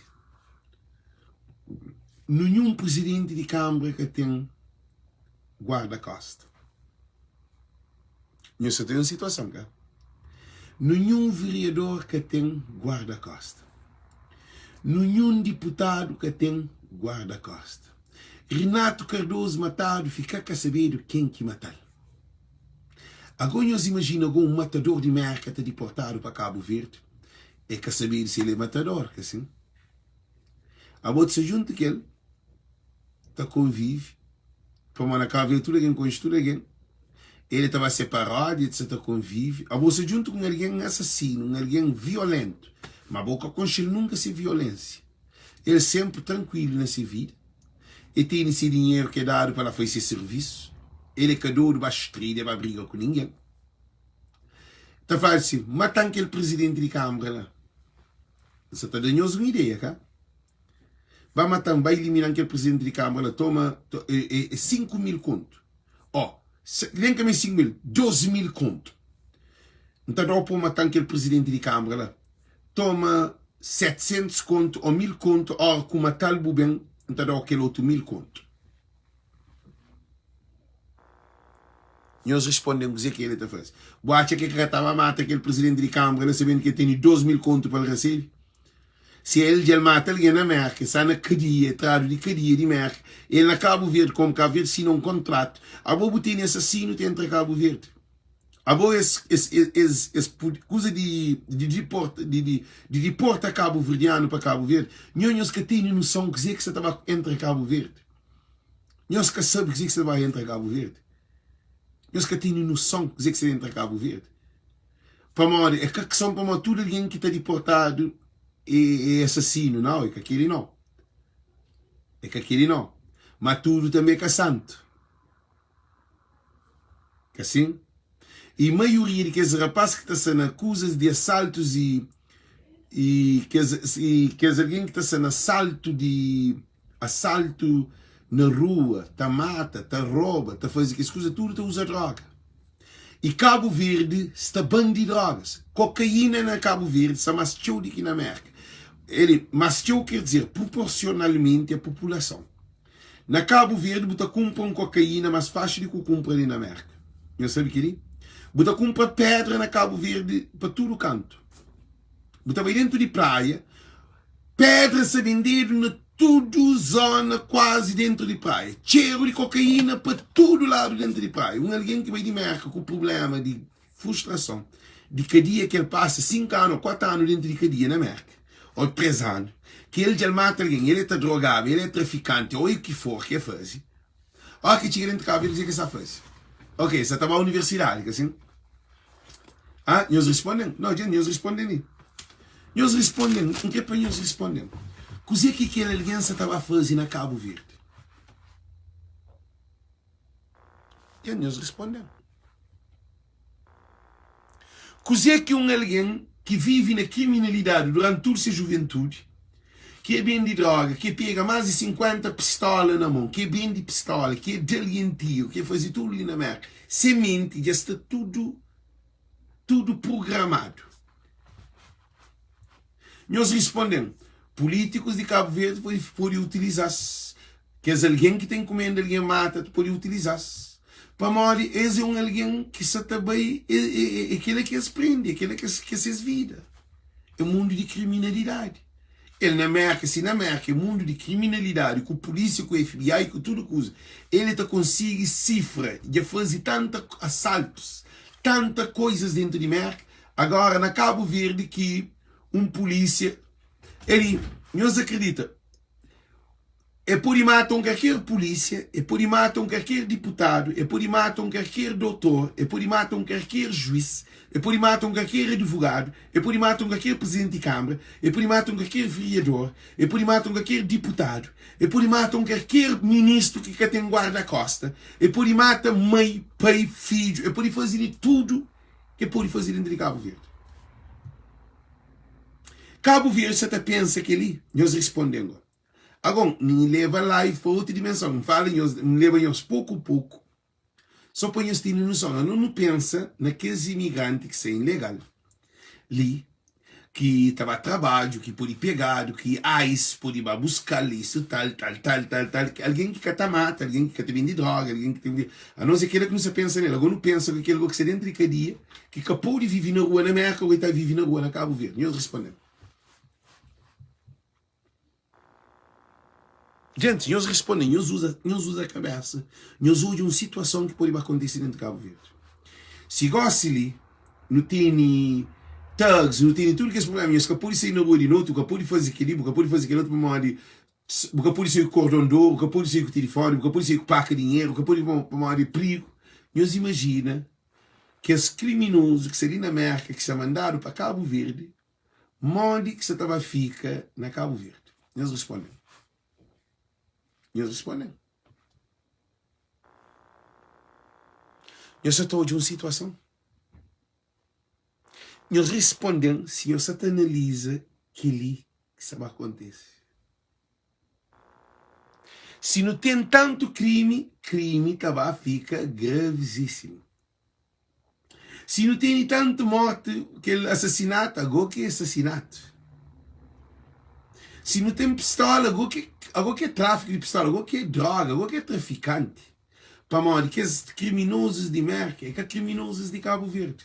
ninhun prizidenti di kanbra ka ten guarda-kosta. Nhos sa ta ben situason, ka? Ninhun veriador ka ten guarda-kosta. Ninhun diputadu ka ten guarda-kosta. Renato Cardoso matadu fika ka sabedu ken ki matal. Ago nhos imajina ago un matador di Merka ta diportadu pa Kabu Verdi, e ka sabedu si el e matador, ka sin? Abo ta sta djuntu kel ta konvivi, pamo na Kabu Verdi tudu algen konxe tudu algen, el ta ba se paródia, ta sta ta konvivi, abo sta djuntu ku un algen asasinu, un algen violentu, ma bo ka konxe-l nunka se violensia. El senpri trankuilu na se vida, e tene se dinheru ke dadu pa la fai se sirvisu, el e ka dodu ba strida, ba briga ku ningen. Ta fladu si, matan kel prizidenti di kanbra la. N sa ta da nhos un ideia, ka? Ba matan, ba iliminan kel prizidenti di kanbra la, toma e 5000 kontu. Ó, nen ka me 5000, 12000 kontu. N ta da-u pa bu matan kel prizidenti di kanbra la. Toma 700 kontu ô 1000 kontu, óra ku matal bu ben, N ta da-u kel otu 1000 kontu. Nhos responde-m kuzê ki el ta faze. Bu atxa ki el ka ta ba mata kel prizidenti di kanbra la sabendu ki el tene 2000 kontu pa el resebe? Si el dja el mata algen na Mérka, el sta na kadia, el tradu di kadia di Mérka, el na Kabu Verdi, kómu Kabu Verdi sina un kontratu, abo bu tene asasinu ta entra Kabu Verdi. Abo es es es es kuza di di diporta di di di diporta kabuverdianu pa Kabu Verdi, nho nhos ka tene noson kuzê ki sa ta ba entra Kabu Verdi. Nhos ka sabe kuzê ki sa ta ba entra Kabu Verdi. Nhos ka tene noson kuzê ki sa ta entra Kabu Verdi. Pamodi é ka kson pamodi tudu algen ki ta diportadu é é asasinu, nau, é ka keli nau. É ka keli nau. Ma tudu tanbe é ka santu. Ka sin? I maioria di kes rapaz ki ta sta na kuzas di asaltus i i kes i kes algen ki ta sta na asaltu di asaltu na rua, ta mata, ta roba, ta faze kes kuza tudu ta uza droga. I Kabu Verdi sta ban di drogas. Kokaína na Kabu Verdi sta más txeu di ki na Merka. Ele, más txeu ker dizer proporsionalmenti a populason. Na Kabu Verdi bu ta kunpra un kokaína más faxi di ku kunpra li na Mérka. Nhos sabe kel-li? Bu ta kunpra pédra na Kabu Verdi pa tudu kantu. Bu ta bai dentu di praia, pédra sta bendedu na tudu zóna kuazi dentu di praia. Txeru di kokaína pa tudu ladu dentu di praia. Un algen ki bai di Mérka ku prubléma di frustrason di kadia ki el pasa 5 anu ô 4 anu dentu di kadia na Mérka, ô 3 anu, ki el dja el mata algen, el é ta drogaba, el é trafikanti ô é ki for ki el faze, óra ki el txiga dentu di Kabu Verdi, kuzê ki el sta faze? Ok, el sta ta ba universidadi, ka sin? Ah, nhos responde-m? Nau, dja nhos responde-m li. Nhos responde-m, N krê pa nhos responde-m. Kuzê ki kel algen sta ta ba faze na Kabu Verdi? Dja nhos responde-m. Kuzê ki un algen ki vive na kriminalidadi duránti tudu se juventudi, ki é bende dróga, ki é pega más di 50 pistóla na mon, ki é bende pistóla, ki é da algen tiru, ki é faze tudu li na Mérka, se menti dja sta tudu tudu prugramadu. Nhos responde-m, pulítikus di Kabu Verdi pode utiliza-s. Kes algen ki ta inkumenda algen mata pode utiliza-s. Pamodi es é un algen ki sa ta bai, é kel-la ki es prende, é kel-la ki é ses vida. É mundu di kriminalidadi. El na Mérka, si na Mérka é mundu di kriminalidadi, ku pulísia, ku FBI, ku tudu kuza, el ta konsigi sifra, dja faze tanta asaltus, tanta koizas dentu di Mérka, Agora na Cabo Verde ki um polícia Eli, nhos acredita E pode mata um calquer polícia, e pode mata um calquer diputado, e pode mata um calquer doutor, e pode mata um calquer juiz, e pode mata um calquer advogado, e pode mata um calquer presidente de câmara, e pode mata um calquer vereador, e pode mata um calquer diputado, e pode mata um calquer ministro ki ka tem guarda-costa, e pode mata mãe, pai, fidju, e pode faze de tudo Ke pode faze dentro di Cabo Verde? Cabo Verde sa ta pensa keli? Nhos responden go. Agon, N leba live pa otu dimenson. N fala nhos, N leba nhos poku poku, so pa nhos tene noson. Ano nu pensa na kes imigranti ki sta ilegal li, ki ta ba trabadju, ki pode pegadu, ki ice pode ba buskal, isu tal, tal, tal, tal, tal, algen ki ka ta mata, algen ki ka ta bende droga, algen ki ta bende, anos é kela ki nu sta pensa nel. Agora nu pensa ku kel ki sta dentru di kadia, ki ka pode vive na rua na Merka, o el ta vive na rua na Kabu Verdi. Nhos responde-m. Gentis, nhos responde, nhos uza, nhos uza kabésa, nhos odja un situason ki pode ba kontise dentu Kabu Verdi. Si gósi li nu tene thugs, nu tene tudu kes prubléma, nhos ka pode sai na rua di noti, bu ka pode faze kel-li, bu ka pode faze kel otu pamodi bu ka pode sai ku kordon di oru, bu ka pode sai ku tilifóni, bu ka pode sai ku paka dinheru, bu ka pode pamodi prigu. Nhos imajina kes kriminozu ki sta li na Mérka ki sta mandadu pa Kabu Verdi, Modi ki sa ta ba fika na Kabu Verdi? Nhos responde-m. Nhos responde-m. Nhos sa ta odja un situason? Nhos responde-m si nhos sa ta analiza kel-li ki sa ba kontise. Si nu ten tantu krimi, krimi ta ba fika gravizísimu. Si nu tene tantu morti, kel asasinatu, ago ki é asasinatu. Si nu ten pistola, ago ki ago ki é tráfiku di pistola, ago ki é droga, ago ki é trafikanti. Pamodi kes kriminozus di Merka é ka kriminozus di Kabu Verdi.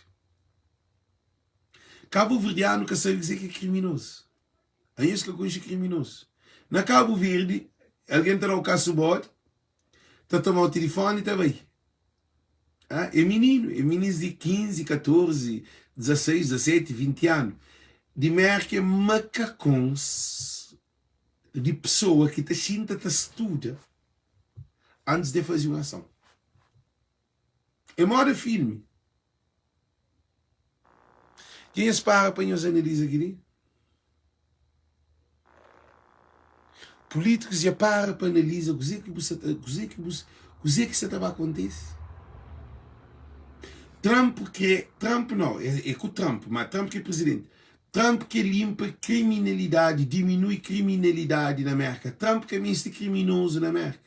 Kabuverdianu ka sabe kuzê ki é kriminozu. Anhos ka konxe kriminozu. Na Kabu Verdi, algen ta da-u kasu bodi, ta toma-u tilifoni i ta bai. Ah, é mininu, é minis di 15, 14, 16, 17, 20 anu. Di Merka é makakons di pesoa ki ta xinta ta studa antis di faze un ason. É moda filmi. Dja nhos para pa nhos analiza kel-li? Pulítikus dja para pa analiza kuzê ki bu sa ta, kuzê ki bu, kuzê ki sa ta ba kontise? Trump krê, Trump nau, é, é ku Trump, ma Trump ki é prizidenti. Trump krê linpa kriminalidadi, diminui kriminalidadi na Merka. Trump ka meste kriminozu na Merka.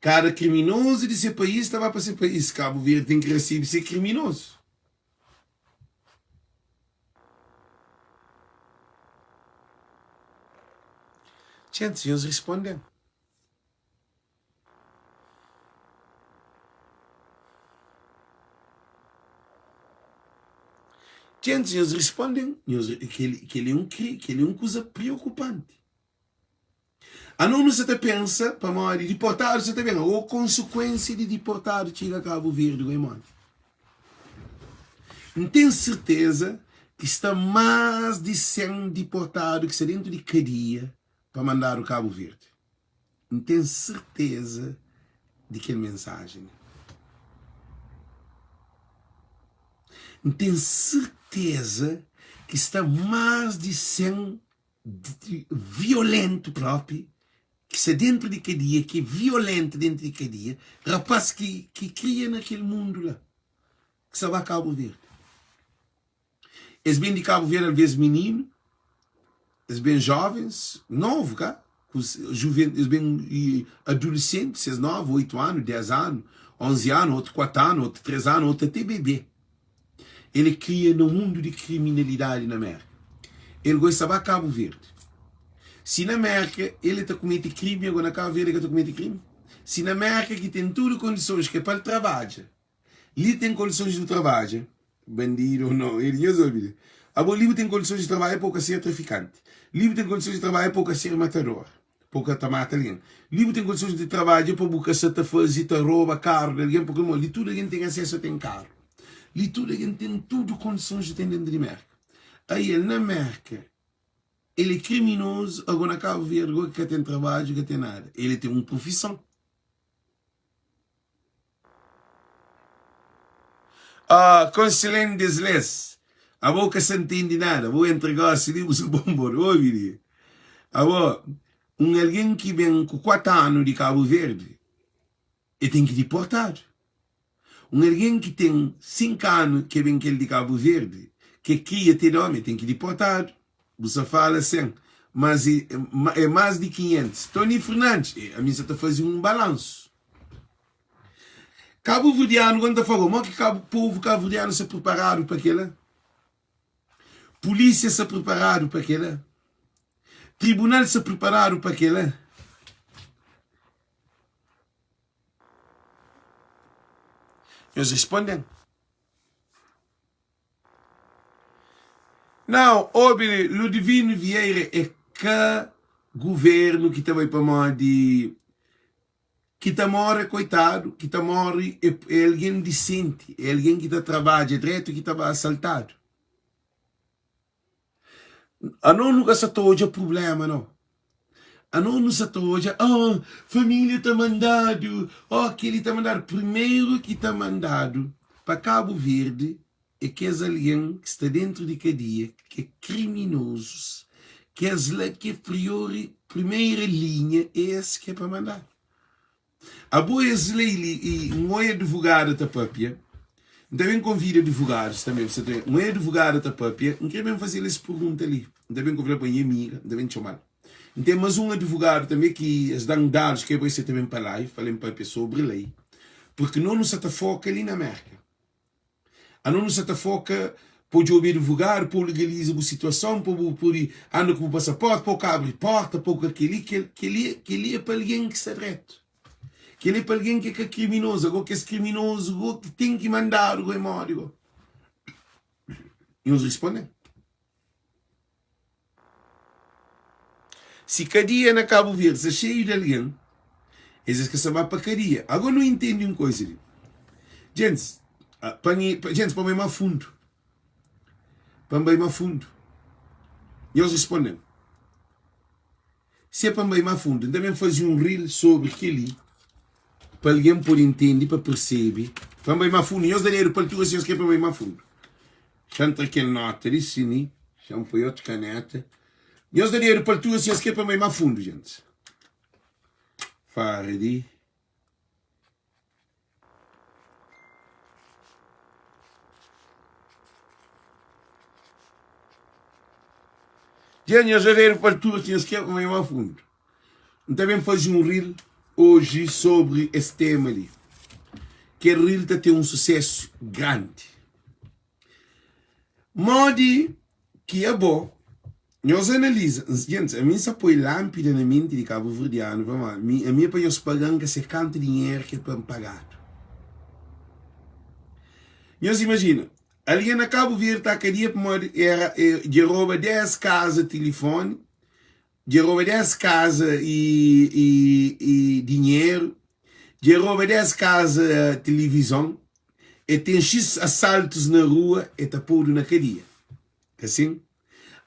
Kada kriminozu di se país ta ba pa se país. Kabu Verdi ten ki resebe se kriminozu. Txentis, nhos responde-m. Djentis, nhos risponde-m, nhos, kel, kel é un kri, kel é un kuza priokupanti. Anos nu sa ta pensa pamodi diportadu sa ta ben, o konsekuensia di diportadu txiga Kabu Verdi goi modi? N ten serteza ki sta más di 100 diportadu ki sta dentu di kadia pa mandadu Kabu Verdi. N ten serteza di kel mensajen li. N ten serteza ki sta más di 100 violentu propi ki sta dentu di kadia, ki é violentu dentu di kadia, rapaz ki ki kria na kel mundu la, ki sta ba Kabu Verdi. Es ben di Kabu Verdi alvês mininu, es ben jovens, novu ka, ku juven, es ben adulisenti, ses novu, 8 anu, 10 anu, 11 anu, otu 4 anu, otu 3 anu, otu ate bebê. El kria na mundu di kriminalidadi na Merka. El gosta ba Kabu Verdi. Si na Merka el ta kumete krimi, ago na Kabu Verdi el ka ta kumete krimi? Si na Merka ki ten tudu kondisons ki é pa el trabadja, Li ten kondisons di bu trabadja, bandidu ou nau, el nhos obi li. Abo li bu ten kondisons di trabadja pa bu ka ser trafikanti. Li bu ten kondisons di trabadja pa bu ka ser matador, pa bu ka ta mata algen. Li bu ten kondisons di trabadja pa bu ka sa ta faze, ta roba karu di algen, purki mo li tudu algen ten asesu a ten karu. Li tudu algen ten tudu kondisons di ten dentu di Merka. Ai el na Merka, el é kriminozu, ago na Kabu Verdi go ki ka ten trabadju, ka ten nada, el ten un profison. Ah, Conselheiro Desles, abo ka sa ntende nada, bo entra gosi li bu sa pon bo obi li. Abo, un algen ki ben ku 4 anu di Kabu Verdi, e ten ki diportadu. Un algen ki ten 5 anu ki ben kel di Kabu Verdi, ki kria te domi, e ten ki diportadu. Bu sa fala sen, mas e, é mas di 500. Tony Fernandes, e, ami sa ta faze un balansu. Kabuverdianu quando ta fala mo ki kabu povu kabuverdianu sta preparadu pa kela? Polícia sta preparadu pa kela? Tribunal sta preparadu pa kela? Nhos responden. Não, obi li, Ludivino Vieira é ka governo ki ta bai pamodi Ki ta more é koitadu, ki ta more é é algen disenti, é algen ki ta trabadja dretu ki ta ba asaltadu. Anos nu ka sa ta odja prubléma nau. Anos nu sa ta odja, ah, família ta mandadu, oh, kel-li ta mandadu. Primeru ki ta mandadu pa Kabu Verdi é kes algen ki sta déntu di kadia, ki é kriminozus, kes la ki é priori, primeira linha, é es ki é pa mandadu. Abo es lei li, i N oia advogada ta papia, N ta ben konvida advogadus tanbe, bu sa ta ben, N oia advogada ta papia, N kre ben faze-l es pergunta li, N ta ben konvida-l pa nha amiga, N ta ben txoma-l. N ten mas un advogadu tanbe ki es da-m dadus ki bai ser ta ben pa live, pa el papia sobri lei, purki no nu sa ta foka li na Merka. Ano nu sa ta foka pa djobe advogadu pa legaliza bu situason pa bu pode anda ku bu pasaporti pa bu ka abri porta pa bu ka keli keli keli é pa algen ki sta dretu keli é pa algen ki é ka kriminozu ago kes kriminozu go ki ten ki mandadu go é modi go nhos responde-m. Si kadia na Kabu Verdi sta xeiu di algen, es es ka sta ba pa kadia. Agora nu intendi un koisa li. Gentis, pa N, gentis pa N bai ma fundu. Pa N bai ma fundu. Nhos responde-m. Si é pa N bai ma fundu, N ta ben faze un reel sobri kel-li, pa algen pode intendi, pa persebe. Pa N bai ma fundu, nhos da dedu pa altura si nhos kre pa N bai ma fundu. Xa-m tra kel nota li si mi, xa-m poi otu kaneta. Nhos da dedu pa altura si nhos kre pa N bai ma fundu, gentis. Fara di. Dja nhos da dedu pa altura si nhos kre pa N bai ma fundu. N ta ben faze un reel oji sobri es tema li. Kel reel ta ten un susesu grandi. Modi ki abo, nhos analiza, gentis, ami N sa poi lanpida na menti di kabuverdianu pamodi mi, ami é pa nhos paga-m ka se kantu dinheru ki é pa N pagadu. Nhos imajina. Algen na Kabu Verdi ta kadia pamodi era dja roba 10 kaza tilifoni, dja roba 10 kaza i i i dinheru, dja roba 10 kaza tilivizon, e ten xis asaltus na rua, e ta podu na kadia. Ka sin?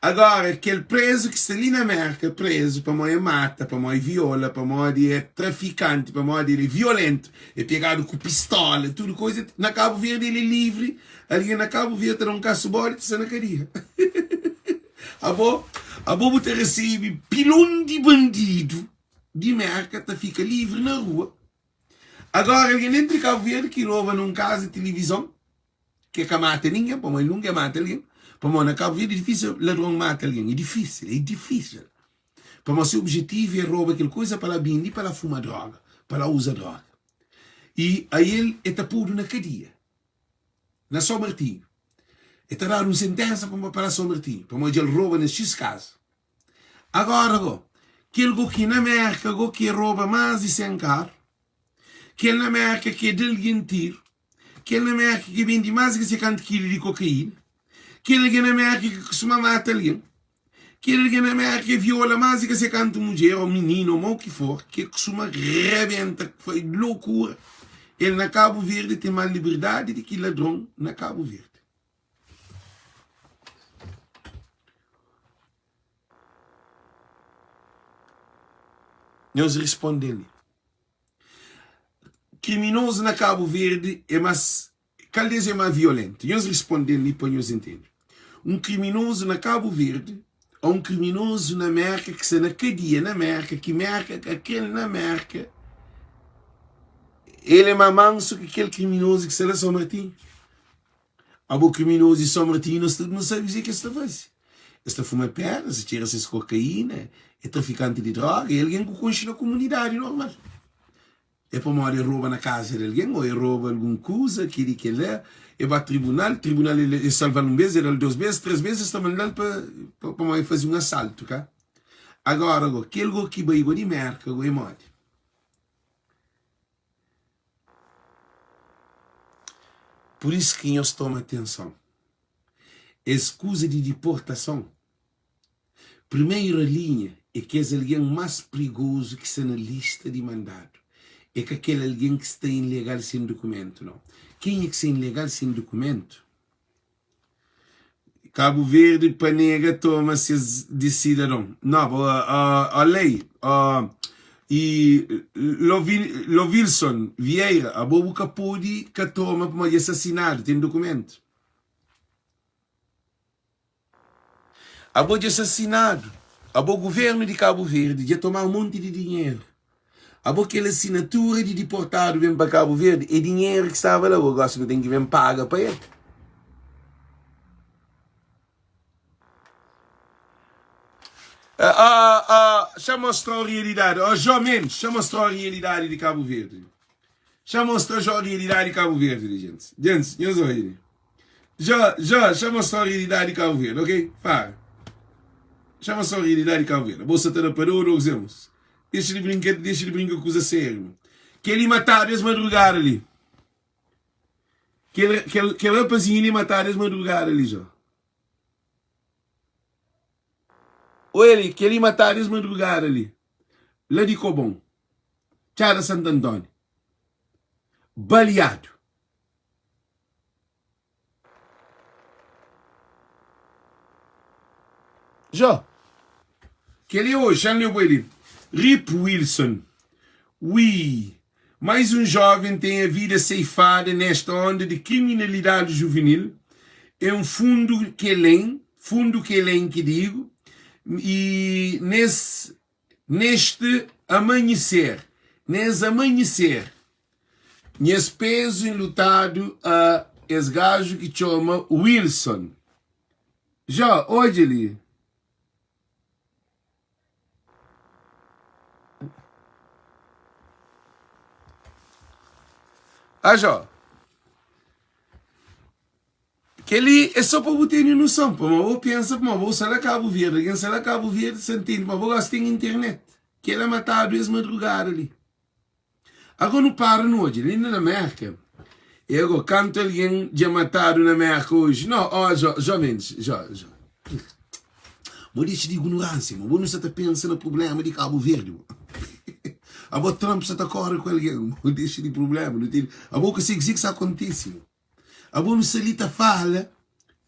Agora, kel prezu ki sta li na Merka, prezu pamodi e mata, pamodi e viola, pamodi e trafikanti, pamodi el e violentu, e pegadu ku pistola, tudu koza, na Kabu Verdi el e livri, algen na Kabu Verdi ta da un kasu bodi ta sta na kadia. Abo, abo bu ta resebe pilon di bandidu di Merka ta fika livri na rua. Agora, algen dentru di Kabu Verdi ki roba na un kaza di tilivizon, Ke ka mata ningen, pamodi nunka e mata algen. Pamodi na Kabu Verdi é difisil ladron mata algen, é difisil, é difisil. Pamodi se objetivu é roba kel kuza pa la bindi, pa la fuma droga, pa la uza droga. I ael e ta podu na kadia, na São Martinho. E ta dadu un sentensa pa la São Martinho, pamodi dja el roba na xis kaza. Agora go, kel go ki na Merka go ki e roba más di 100 karu, kel na Merka ki e da algen tiru, Kel na Merka ki bende más di ki se kantu kilu di kokaína. Kel algen na Merka ki kustuma mata algen. Kel algen na Merka ki viola más di ki se kantu mudjer ô mininu ô mau ki for, ki kustuma rabenta, fai lokura. El na Kabu Verdi ten más liberdadi di ki ladron na Kabu Verdi. Nhos responde-m li. Kriminozu na Kabu Verdi é mas kal des é mas violentu? Nhos risponde-m li pa nhos intende. Un kriminozu na Kabu Verdi ou un kriminozu na Merka ki sta na kadia na Merka, ki Merka ka kre-l na Merka, el é mas mansu ki kel kriminozu ki sta la São Martinho? Abo kriminozu di São Martinho nos tudu nu sabe kuzê ki es ta faze. Es ta fuma pedra, es ta txera ses kokaína, é trafikanti di droga, é algen ku konxe na komunidadi normal. É pamodi é roba na kaza di algen ô é roba algun kuza, kel-li kel-la, é ba tribunal, tribunal el salva-l un bês, el da-l dos bês, três bês, es ta manda-l pa pamodi el faze un asaltu, ka? Agora go, kel go ki bai go di Merka go é modi? Pur isu ki nhos toma atenson. Es kuza di diportason, primeira linha é kes algen más prigozu ki sta na lista di mandadu. É ka kel algen ki sta ilegal sen dukumentu, nau. Kenha ki sta ilegal sen dukumentu? Kabu Verdi pa nega toma ses di sidadon noba ó lei ó i Lovilson Vieira abo bu ka podi ka toma pamodi dja sta sinadu ten dukumentu abo dja sta sinadu abo guvernu di Kabu Verdi dja toma un monti di dinheru Abo kel asinatura di diportadu ben pa Kabu Verdi é dinheru ki staba la, bo gosi bu ten ki ben paga pa el. Ah, ah, xa mostrau realidadi. Oh, Jó Mendes, xa mostrau realidadi di Kabu Verdi. Xa mostra Jó realidadi di Kabu Verdi, li, gente. Gente, nhos odja li. Jó, Jó, xa mostrau realidadi di Kabu Verdi, ok? Para. Xa mostrau realidadi di Kabu Verdi. Bo sa ta da pa dodu, ou Dexa di brinka, dexa di brinka ku kuza sériu. Kel-li matadu es madrugada li. Kel, kel, kel rapazinhu li matadu es madrugada li, Jó. Oi li, kel-li matadu es madrugada li. La di Kobon. Txada Santu Antóniu. Baleadu. Jó, kel-li oji, xa N lê bu el li. Rip Wilson, Ui, mais um jovem tem a vida ceifada nesta onda de criminalidade juvenil em Fundo Quelém, Fundo Quelém que digo, e nesse Neste amanhecer, nes amanhecer Nhas pezu enlutadu a es gaju ki txoma Wilson Jó, odja li. A Jó. Kel-li é sô pa bu tene noson, pamodi bo pensa pamodi bo sta la Kabu Verdi, algen sta la Kabu Verdi sa ntende ma bo gosi ten internet. Kel-la matadu es madrugada li. Agora nu para nu odja, li na Merka. E ago, kantu algen dja matadu na Merka oji? No, ó, Jó, Jó Mendes, Jó, Jó. Bo dexa di ignoránsia, mo. Bo nu sa ta pensa na prublema di Kabu Verdi, mo. Abo Trump sa ta kore ku algen, bo dexa di prublema. Nu tene, abo ka sai kuzê ki sa kontise, mo. Abo nu sta li ta fala,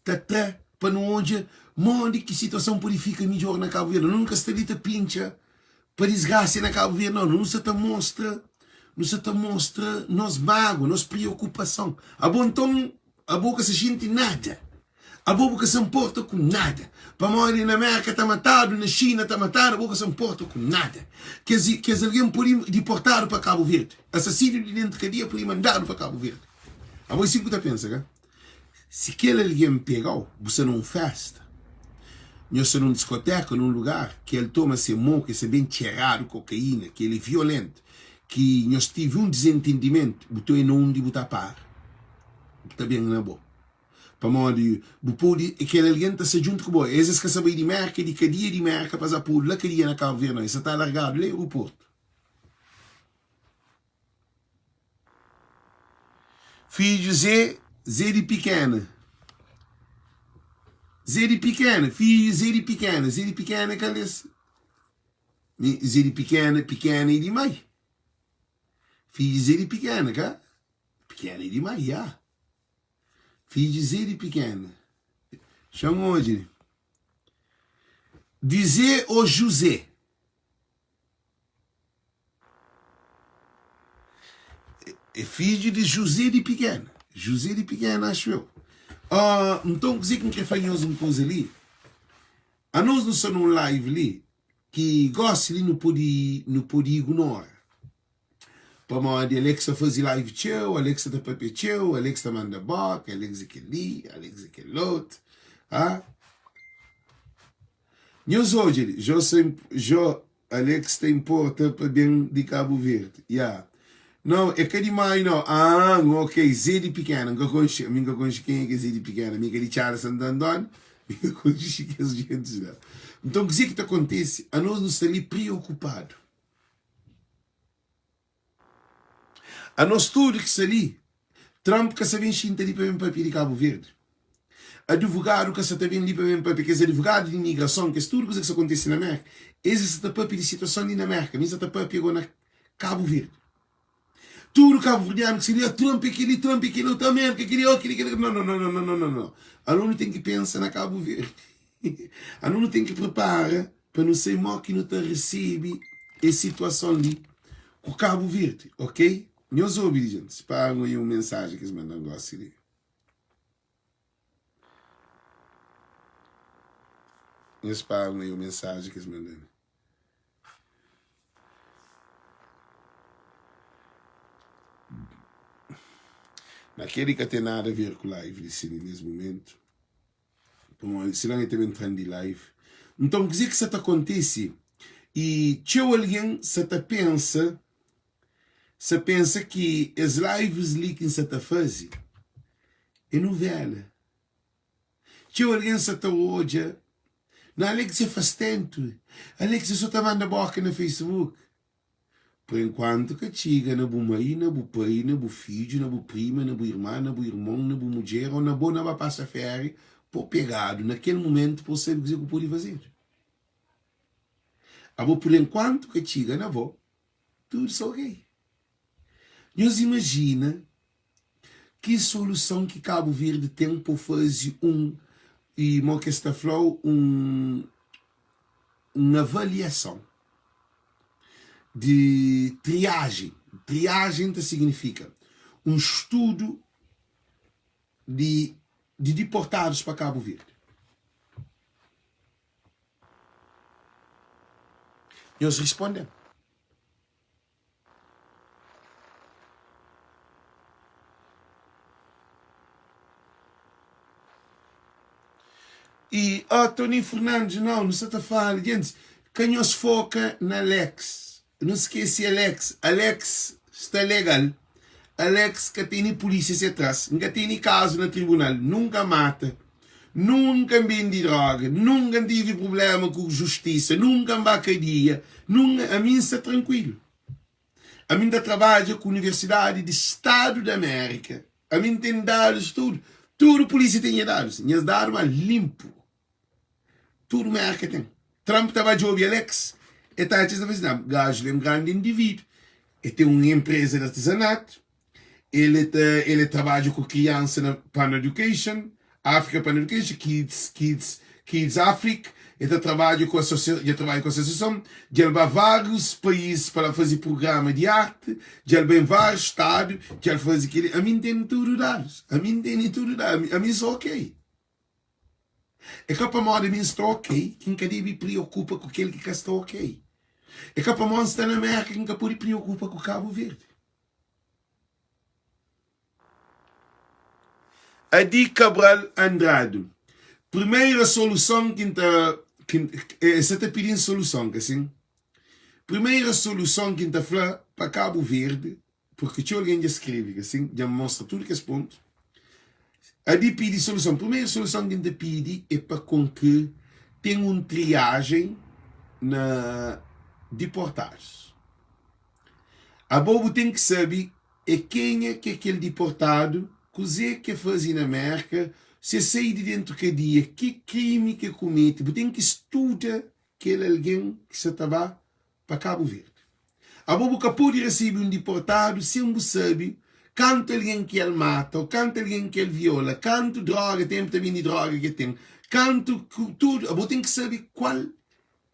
ta tra pa nu odja modi ki situason pode fika midjor na Kabu Verdi. Nu ka sta li ta pintxa pa disgrasia na Kabu Verdi, nau. Nu sta ta mostra, nu sta ta mostra nos mágua, nos priokupason. Abo nton, abo ka sta xinti nada. Abo bu ka sta nporta ku nada. Pamodi na Merka ta matadu, na Xina ta matadu, abo ka sta nporta ku nada. Kes, kes algen pode diportadu pa Kabu Verdi. Asasinu di dentu kadia pode mandadu pa Kabu Verdi. Abo é si ku ta pensa, ka? Si kel algen pega-u, bu sta na un festa, nhos sta na un diskoteka, na un lugar ki el toma se mo, ki el sta ben txeradu kokaína, ki el é violentu, ki nhos tive un dizentendimentu, bu ta oi na undi bu ta para, bu ta ben na bo. Pamodi bu pode, kel algen ta sta djuntu ku bo. Es es ka sa bai di Merka, di kadia di Merka pa za podu la kadia na Kabu Verdi, nau. Es sa ta largadu la aeroportu. Fidju Zé, Zé di pikena Zé di pikena, fidju Zé di pikena Zé di pikena é kal es? Mi Zé di pikena, pikena é di mai Fidju Zé di pikena, ka? Pikena é di mai, ya Fidju Zé di pikena Xa-m odja li Di Zé ô Juzé? É fidju di Juzé di Pikena. Juzé di Pikena, axu eu. Ah, nton, kuzê ki N krê fla nhos un kuza li? Anos nu sta nun live li ki gósi li nu pode nu pode ignora. Pamodi Alex ta faze live txeu, Alex ta papia txeu, Alex ta manda bóka, Alex é kel-li, Alex é kel otu. Ah? Nhos odja li, Jó sa Jó Alex ta importa pa ben di Cabo Verde ya Nau é ka di Maio nau Aah ok Zé di Pikena N ka konxe ami N ka konxe kenha ki é Zé di Pikena mi é ka di Txada Santo António mi ka konxe kes gentis la Nton kuzê ki ta kontese anos nu sta li priokupadu Anos tudu ki sta li, Trump ka sa ben xinta li pa ben papia di Kabu Verdi. Advogadu ka sa ta ben li pa ben papia, kes advogadu di imigrason, kes tudu kuza ki sa kontise na Merka, es sa ta papia di situason li na Merka, mi sa ta papia go na Kabu Verdi. Tudu kabuverdianu ki sta li, ah, Trump é kel-li, Trump é kel-otu, Amerika é kel-li, oh, kel-li, kel-li. Não, não, não, não, não, não, não. Anu nu ten ki pensa na Kabu Verdi. Anu nu ten ki prepara Pa nu sai mo ki nu ta recebi es situason li ku Cabo Verde, ok? Nhos obi li gente, spara un un mensagem ki es mandan gosi li. Nhos spara un un mensagem ki es mandan. Na kel-li ka ten nada a ver ku live li si li nes momentu. Pamodi sinon el ta ben tra-m di live. Nton, kuzê ki sta ta kontise? I txeu algen sta ta pensa, sta pensa ki es lives li ki N sta ta faze é nuvéla. Txeu algen sta ta odja, na Alex é fastentu, Alex é so ta manda bóka na Facebook. Por enkuantu ka txiga na bu mai, na bu pai, na bu fidju, na bu prima, na bu irma, na bu irmon, na bu mudjer ô na bo na ba pasa féria po pegadu na kel mumentu po sabe kuzê ku pode fazedu. Abo por enkuantu ka txiga na bo, tudu sta ok. Nhos imajina ki soluson ki Kabu Verdi ten po faze un i mo ki es ta fla-u un un avaliason. di triajen. Triajen ta signifika un studu di di diportadus pa Kabu Verdi. Nhos risponde-m. E oh Tony Fernandes não, nu sa ta fala gentis ka nhos foka na Alex, nu skesi Alex, Alex sta legal, Alex ka teni polícia se tras, nka teni caso na tribunal, nunka mata, nunka nbendi droga, nunka ntive problema ku justiça, nunka nba kadia, nunka, ami nsta tranquilo. Ami nta trabadja ku Universidadi di Stadu di Amérika. Ami N ten dadus tudu. Tudu pulísia ten nha dadus. Nhas dadu ma linpu. Tudu Merka ten. Trump ta ba djobe Alex, e ta atxa, el ta fla si, Nah, gaju li é un grandi indivídu. E ten un enpreza di artizanatu, el e ta el e trabadja ku kriansa na Pan Education, Africa Pan Education, Kids Kids Kids Afric, e ta trabadja ku asosia dja trabadja ku asosiason, dja el ba várius país pa la faze prugrama di arti, dja el ba en várius stadu, dja el faze keli. Ami N tene tudu dadus, ami N tene tudu dadus, ami ami sou ok. É ka pamodi mi N sta ok ki N ka debe preokupa ku kel ki ka sta ok. É ka pamodi N sta na Mérka ki N ka pode preokupa ku Kabu Verdi. Adi Cabral Andrade, Primeira soluson ki N ta, ki N, e sa ta pidi-m soluson, ka sin? Primeira soluson ki N ta fla pa Kabu Verdi, purki txeu algen dja skrebe, ka sin? Dja N mostra tudu kes pontu. Adi pidi soluson. Primeru soluson ki N ta pidi é pa kon ki ten un triajen na diportadus. Abo bu ten ki sabe é kenha ki é kel diportadu, kuzê ki e faze na Mérka, si e sai di dentu kadia, ki krimi ki e kumete. Bu ten ki studa kel algen ki sa ta ba pa Kabu Verdi. Abo bu ka pode resebe un diportadu sen bu sabe kantu algen ki el mata ô kantu algen ki el viola, kantu droga, tenpu ta bende droga ki e ten, kantu tudu. Abo ten ki sabe kual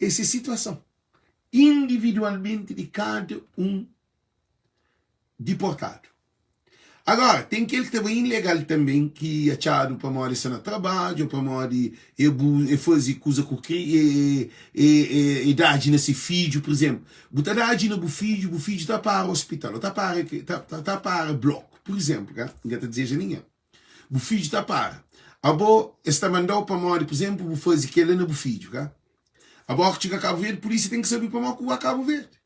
é se situason individualmenti di kada un diportadu. Agora, ten kel ki ta bai ilegal tanben, ki atxadu pamodi sta na trabadju, ô pamodi e bu e faze kuza ku kri e e e e dadji na se fidju. Pur izénplu, bu ta dadji na bu fidju, bu fidju ta para ospital ô ta para ta ta para bloku, pur izénplu, ka N ka ta dizeja ningen. Bu fidju ta para. Abo, es ta manda-u pamodi, pur izénplu, bu faze kel-la na bu fidju, ka? Abo, óki txiga Kabu Verdi, pulísia ten ki sabe pamodi ku bu ba Kabu Verdi.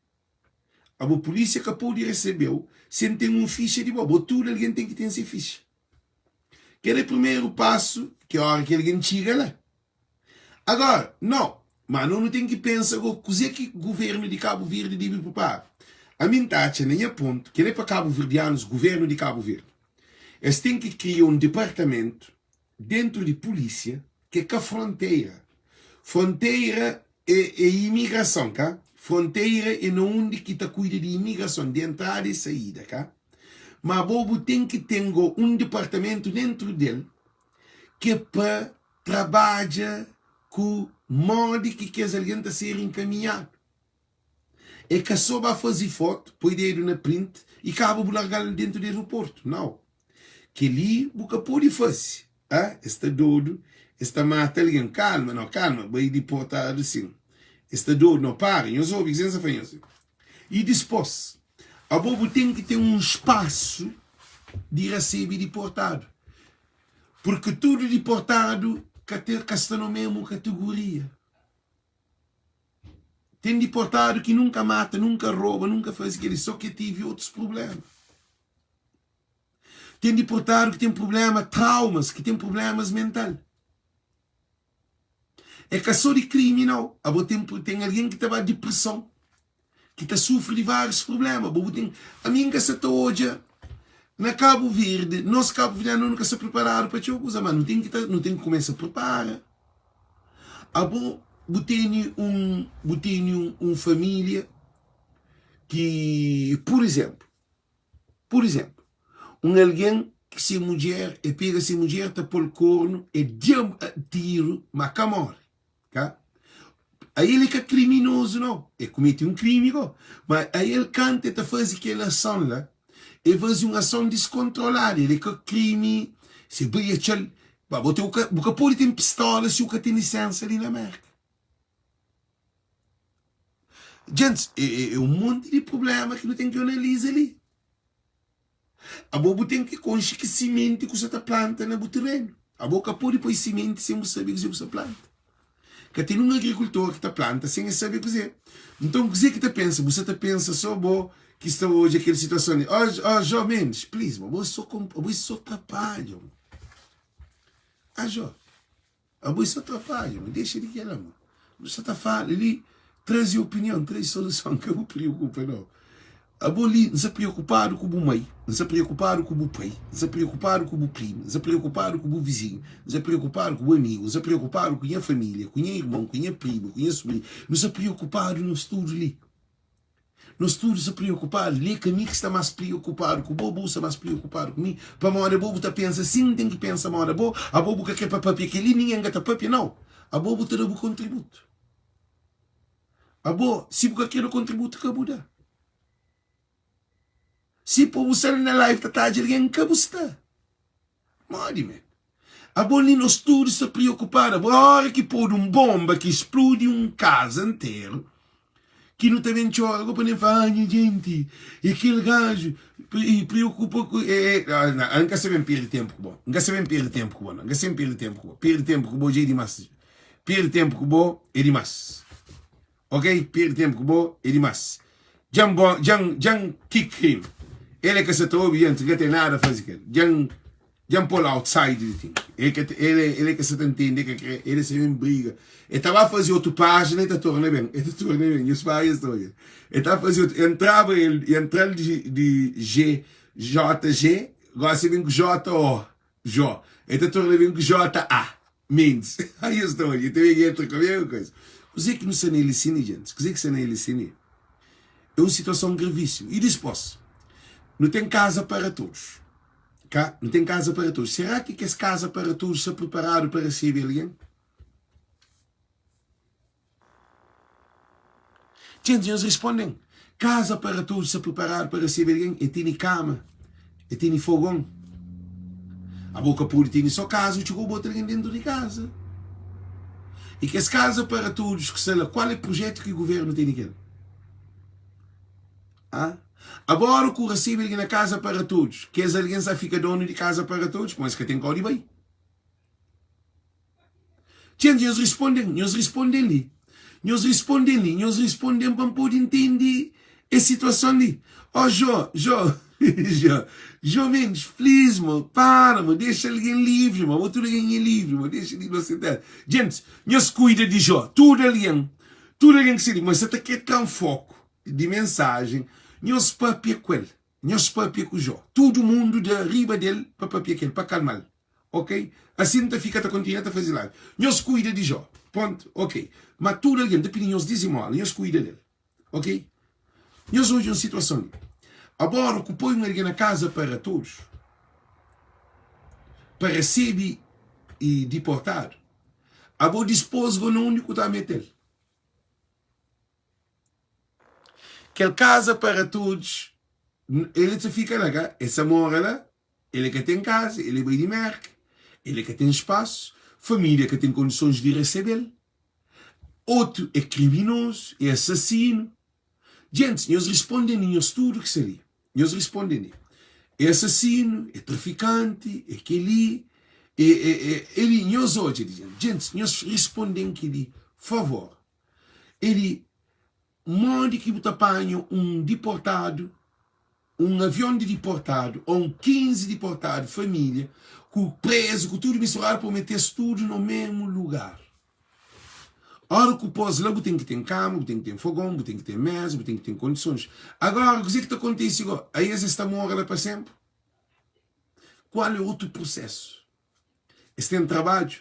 Abo polícia ka pode recebeu sem tem um ficha di bo. Bo tudo alguém tem ki tem se ficha. Kel é primeiro passo ki hora ki alguém txiga la. Agora, no, ma no nu tem ki pensa go kuze ki governo di Cabo Verde dibi prepara. Ami nta atxa na nha ponto, kel é pa cabo verdianos, governo di Cabo Verde. Es tem ki kria um departamento dentro di polícia ki é ka fronteira. Fronteira é, é imigrason, ka? Fronteira é na undi ki ta kuida di imigrason, di entrada e saída, ka? Ma bo bu ten ki ten go un departamentu dentru del ki é pa trabadja ku modi ki kes algen ta ser enkaminhadu. É ka só ba faze foto, poi dedu na print e kaba bu largal dentu di aeroportu. Nau. Kel-li bu ka pode faze. Ah, es sta dodu, es ta mata algen. Kalma, no, kalma, bai diportadu sin. Es sta dodu, no, para, nhos obi kuzê N sta fla nhos. I dispôs, abo bu ten ki ten un spasu di rasebe diportadu. Purki tudu diportadu ka ten, ka sta na mésmu kategoria. Ten diportadu ki nunka mata, nunka roba, nunka faze kel-li, sô ki tevi otus prubléma. Ten diportadu ki ten prubléma, traumas, ki ten prublémas mental. É ka sô di krimi, nau. Abo ten, ten algen ki ta ba dipreson, ki ta sufri di várius prubléma. Bo bu ten, ami N ka sa ta odja na Kabu Verdi, nos kabuverdianu nu ka sta priparadu pa txeu kuza, ma nu ten ki ta, nu ten ki kumesa pripara. Abo bu tene un, bu tene un, un família ki, pur izénplu, Pur izénplu, un algen ki se mudjer, el pega se mudjer ta pô-l kornu, el da tiru, má ka móre, ka? Ael é ka kriminozu nau, el kumete un krimi gó, má ael kantu el ta faze kel ason la, el faze un ason diskontroladu, el é ka krimi, si bai atxa-l, ba bo bu ka pode ten pistola si bu ka ten lisénsa li na Mérka. Djentis, é un monti di prubléma ki nu ten ki analiza li. Abo bu ten ki konxe ki simenti ku sa ta planta na bu terenu. Abo ka pode poi simenti sen bu sabe kuzê ku sa planta. Ka ten un agrikultor ki ta planta sen el sabe kuzê. Nton, kuzê ki ta pensa? Bu sa ta pensa so bo ki sta odja kel situason li. Oh, oh, Jó Mendes, please, bo é so, bo é so trapadja. Ah, Jó. Abo é so trapadja ma dexa di kela ma bu sa ta fala li traze opinion traze soluson ka bu preokupa no. Abo li, N sta preokupadu ku bu mai, N sta preokupadu ku bu pai, N sta preokupadu ku bu primu, N sta preokupadu ku bu vizinhu, N sta preokupadu ku bu amigu, N sta preokupadu ku nha família, ku nha irmon, ku nha primu, ku nha subrinhu. Nu sta preokupadu nos tudu li. Nos tudu sta preokupadu. Li é ka mi ki sta más preokupadu ku bo, bo sta más preokupadu ku mi. Pamodi abo bu ta pensa sin, N ten ki pensa moda bo. Abo bu ka krê pa papia kel-li, ningen ka ta papia. Nau, abo bu ta da bu kontributu. Abo, si bu ka krê da kontributu, ka bu da. Si po bu sta li na live ta tadja algen, ka bu sta. Modi men? Abo li nos tudu sta preokupadu. Abo ora ki podu un bomba ki spludi un kaza nteru, ki nu ta ben txora go pa nen fla, ah nha jenti, e kel gaju e preokupa ku e, e, ah, na, N ka sta ben perde tenpu ku bo. N ka sta ben perde tenpu ku bo, N ka sta ben perde tenpu ku bo. Perde tenpu ku bo dja é dimas. Perde tenpu ku bo é dimas. Ok, perde tempo ku bo é dimas. Djan bo, djan, djan kick him. El é ka sa ta obi djan, ka ten nada faze kel. Djan, djan pol outside di thing. El ka, el é, el é ka sa ta ntende, el ka kre, el é sa ben briga. El ta ba faze otu página, el ta torna ben, el ta torna ben. Nhos pai es ta odja. El ta faze otu, entraba el, entral di, di G, JG, gosi el ben ku JO. Jó. El ta torna ben ku JA. Mendes. Ai es ta odja, ta ben entra ku mesmu koisa. Kuzê ki nu sta na el sini, gentis? Kuzê ki sta na el sini? É un situason gravíssimu. I dispôs, nu ten kaza para todos. Ka? Nu ten kaza para todos. Será ki kes kaza para todos sta priparadu pa resebe algen? Gentis, nhos responde-m, Kaza para todos sta priparadu pa resebe algen? E tene kama, e tene fogon. Abo ka pode tene so kaza, u txiga u bota algen dentu di kaza. I kes kaza para todos ki sta la, kual é projetu ki guvernu tene kel? Ha? Abo ora ku resebe algen na kaza para todos, kes algen sa fika donu di kaza para todos, pamodi es ka ten kau di bai. Txen, nhos risponde-m, nhos risponde-m li, nhos risponde-m li, nhos risponde-m pa N pode ntende es situason li. Ó Jó, Jó, Jó, Jó Mendes, please, mo, para, mo, dexa algen livri, mo, abo tudu algen é livri, mo, dexa di inosentésa. Djentis, nhos kuida di Jó, tudu algen, tudu algen ki sta li, ma sa ta kre tra-m foku di mensajen, nhos papia ku el, nhos papia ku Jó, tudu mundu da riba del pa papia ku el, pa kalma-l. Ok asi nu ta fika ta kontinua ta faze live nhos kuida di jó ponto ok ma tudu algen ta pidi nhos dizimola nhos kuida del ok nhos odja un situason li abora ku poi un algen na kaza para todos pa resebe i diportadu abo dispos go na undi ku ta metel kel kaza para todos el ta fika la ka el sa mora la El é ka ten kaza, el é bai di Merka, el é ka ten spasu, família ka ten kondisons di resebe-l, otu é kriminozu, é asasinu. Djentis, nhos risponde-m nhos tudu ki sta li, nhos risponde-m, é asasinu, é trafikanti, é kel-li, é, é, é, é li, nhos odja li, djentis, nhos risponde-m kel-li, favor. El, modi ki bu ta panha un diportadu un avion di diportadu ô un 15 diportadu família ku prezu ku tudu misturadu pa bu mete-s tudu na mésmu lugar. Óra ku pô-s la bu ten ki ten kama, bu ten ki ten fogon, bu ten ki ten méza, bu ten ki ten kondisons. Agora kuzê ki ta kontise gó? Aes es ta mora la pa sénpri? Kual é otu prusésu? Es ten trabadju?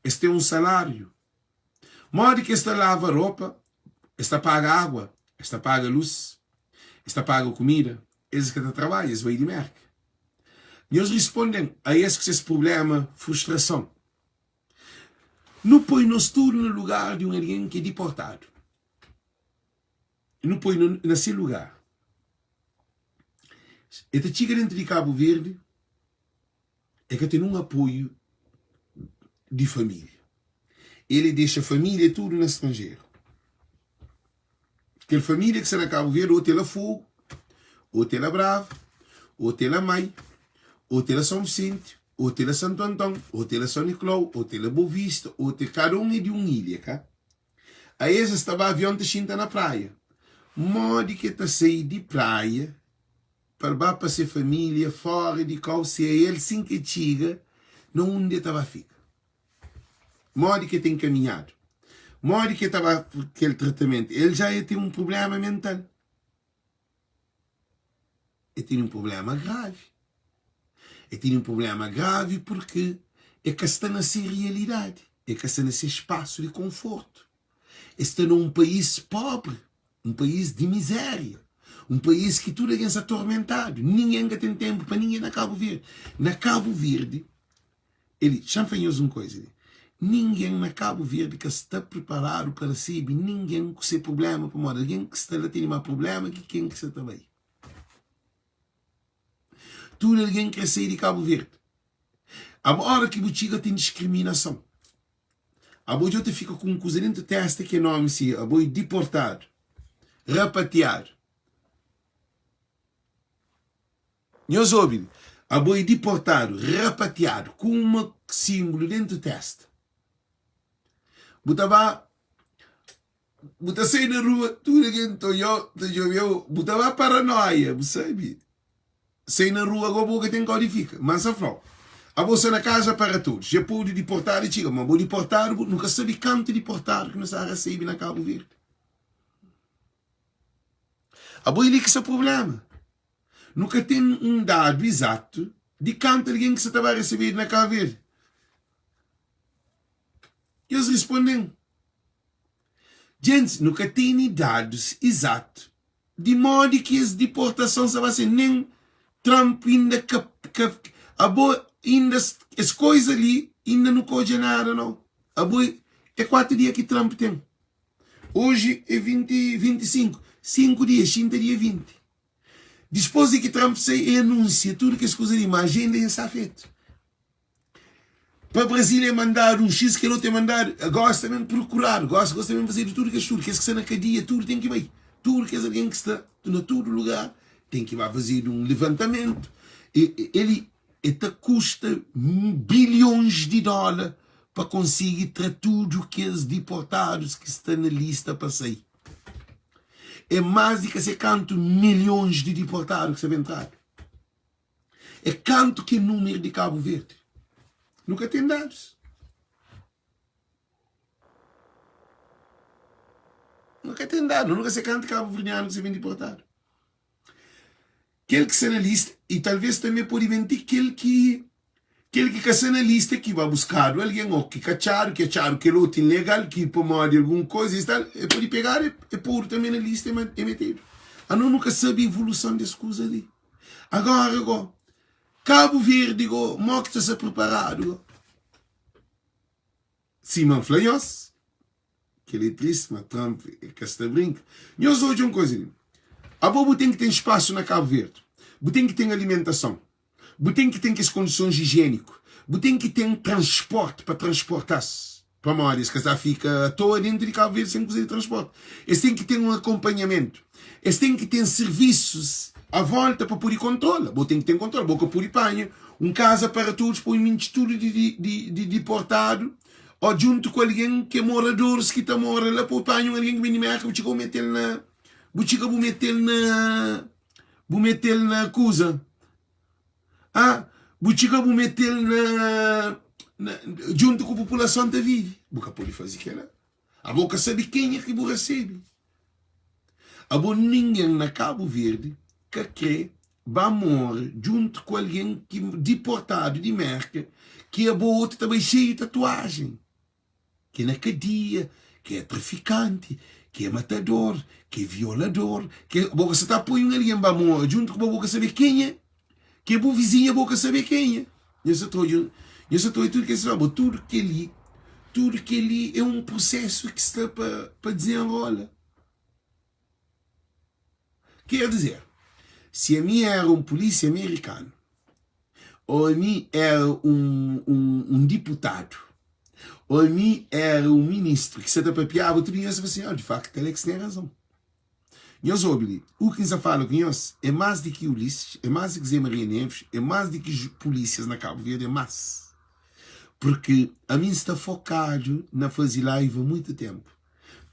Es ten un saláriu? Modi ki es ta lava ropa, es ta paga agua, es ta paga lus, es ta paga kumida, es ka ta trabadja, es bai di Merka. Nhos risponde-m a es ku ses prubléma, frustrason. Nu poi nos tudu na lugar di un algen ki é diportadu. Nu poi na se lugar. El ta txiga dentu di Kabu Verdi, El ka ten un apoiu di família. El e dexa família tudu na stranjeru. Kel família ki sta na Kabu Verdi, otu é la Fogu, otu é la Brava, otu é la Mai, otu é la São Vicente, otu é la Santo Antão, otu é la São Nicolau, otu é la Boa Vista, otu é kada un é di un ilha, ka? Aes es ta ba avion ta xinta na praia. Modi ki el ta sai di praia pa el ba pa se família fóra di kau si é el sin ki el txiga na undi el ta ba fika? Modi ki el ten kaminhadu? Modi ki el ta ba kel tratamentu? El dja el ten un prubléma mental. El tene un prubléma gravi. El tene un prubléma gravi purki el ka sta na se rialidadi, el ka sta na se spasu di konfortu. El sta na un país pobri, un país di mizéria, un país ki tudu algen sta tormentadu, ningen ka ten tenpu pa ningen na Kabu Verdi. Na Kabu Verdi, el, xa-m fla nhos un kuza li, ningen na Kabu Verdi ka sta priparadu pa resebe ningen ku se prubléma, pamodi algen ki sta la tene más prubléma ki ken ki sta ta bai. Tudu algen kre sai di Kabu Verdi. Abo ora ki bu txiga ten diskriminason. Abo dja ta fika ku un kuza dentu testa ki é nomi si abo é diportadu, rapatiadu. Nhos obi li, abo é diportadu, rapatiadu ku uma simbulu dentu testa. Bu ta ba Bu ta sai na rua, tudu algen ta odja-u, ta djobe-u, bu ta ba paranoia, bu sabe? Sai na rua go bo ka ten kau di fika. Ma N sa fla-u, abo sta na kaza para todos, dja pode diportadu txiga, ma bo diportadu, bu nu ka sabe kantu diportadu ki nu sta rasebe na Kabu Verdi. Abo é li ki sta prubléma. Nu ka ten un dadu izatu di kantu algen ki sta ta ba resebedu na Kabu Verdi. Es responde-m, Djentis, nu ka tene dadus izatu di modi ki es diportason sta ba ser, nen Trump inda ka, ka, abo inda es koiza li inda nu ka odja nada nau. Abo é 4 dia ki Trump ten. Oji é 20, 25, 5 dia, xinta dia 20. Dispôs di ki Trump sai e anunsia tudu kes kuza li, ma ajenda dja sta fetu. Pa Brasília é mandadu un xis, kel otu é mandadu. Gosi ta ben prokuradu, gosi gosi ta ben fazedu tudu kes tudu. Kes ki sta na kadia, tudu ten ki bai. Tudu kes algen ki sta na tudu lugar ten ki ba fazedu un levantamentu. E, eli e ta kusta bilhons di dóla pa konsigi tra tudu kes diportadus ki sta na lista pa sai. É más di ka se kantu milhons di diportadu ki sta ben tradu. É kantu ki é númeru di Kabu Verdi? Nu ka ten dadus. Nu ka ten dadu. Nu ka se kantu kabuverdianu ki sta ben diportadu. Kel ki sta na lista, i talvês tanbê pode ben ti kel ki kel ki ka sta na lista ki ba buskadu algen ô ki ka atxadu, ki atxadu kel otu ilegal ki pamodi algun koza i tal, e pode pegadu e podu tanbê na lista e metedu. Anos nu ka sabe evoluson des kuza li. Agora go, Kabu Verdi go, mo ki ta sta priparadu go? Sima N fla nhos, kel é tristi ma Trump e ka sta brinka. Nhos odja un koza li, abo bu ten ki ten spasu na Kabu Verdi, bu ten ki ten alimentason, bu ten ki ten kes kondisons ijieniku, bu ten ki ten transporti pa transporta-s, pamodi es ka sta fika atoa dentu di Kabu Verdi sen kuza di transporti. Es ten ki ten un akonpanhamentu, es ten ki ten sirvisus a volta pa pudi kontrola. Bo ten ki ten kontrola, bo ka pudi panha un kaza para todos pa un mintxi tudu di di di diportadu o djuntu ku algen ki é moradoris ki ta mora la pa bu panha un algen ki ben di Merka bu txiga bu mete-l na bu txiga bu mete-l na bu mete-l na kuza ah bu txiga bu mete-l na na djuntu ku populason ta vive bu ka pode faze kela abo ka sabe kenha ki bu resebe Abo ningen na Kabu Verdi ka kre ba more djuntu ku algen ki diportadu di Merka ki abo otu ta bai xeiu tatuajen, ki é na kadia, ki é trafikanti, ki é matador, ki é violador, ki é bo ka sa ta poi un algen ba more djuntu ku bo, bo ka sabe kenha ki é bu vizinha, bo ka sabe kenha. Nhos sa ta odja, nhos sa ta odja tudu kes bo tudu keli, tudu keli é un prusesu ki sta pa pa dizenrola. Quer dizer, si ami era un pulísia amerikanu ô ami era un, un, un diputadu ô ami era un ministru ki sa ta papiaba tudu nhos ta fla sin, oh, di faktu Alex ten razon. Nhos obi li, u ki N sa fala ku nhos é más di ki Ulisses, é más di ki Zé Maria Neves, é más di ki pulísias na Kabu Verdi, é más. Porque ami N sta fokadu na faze live há muitu ténpu.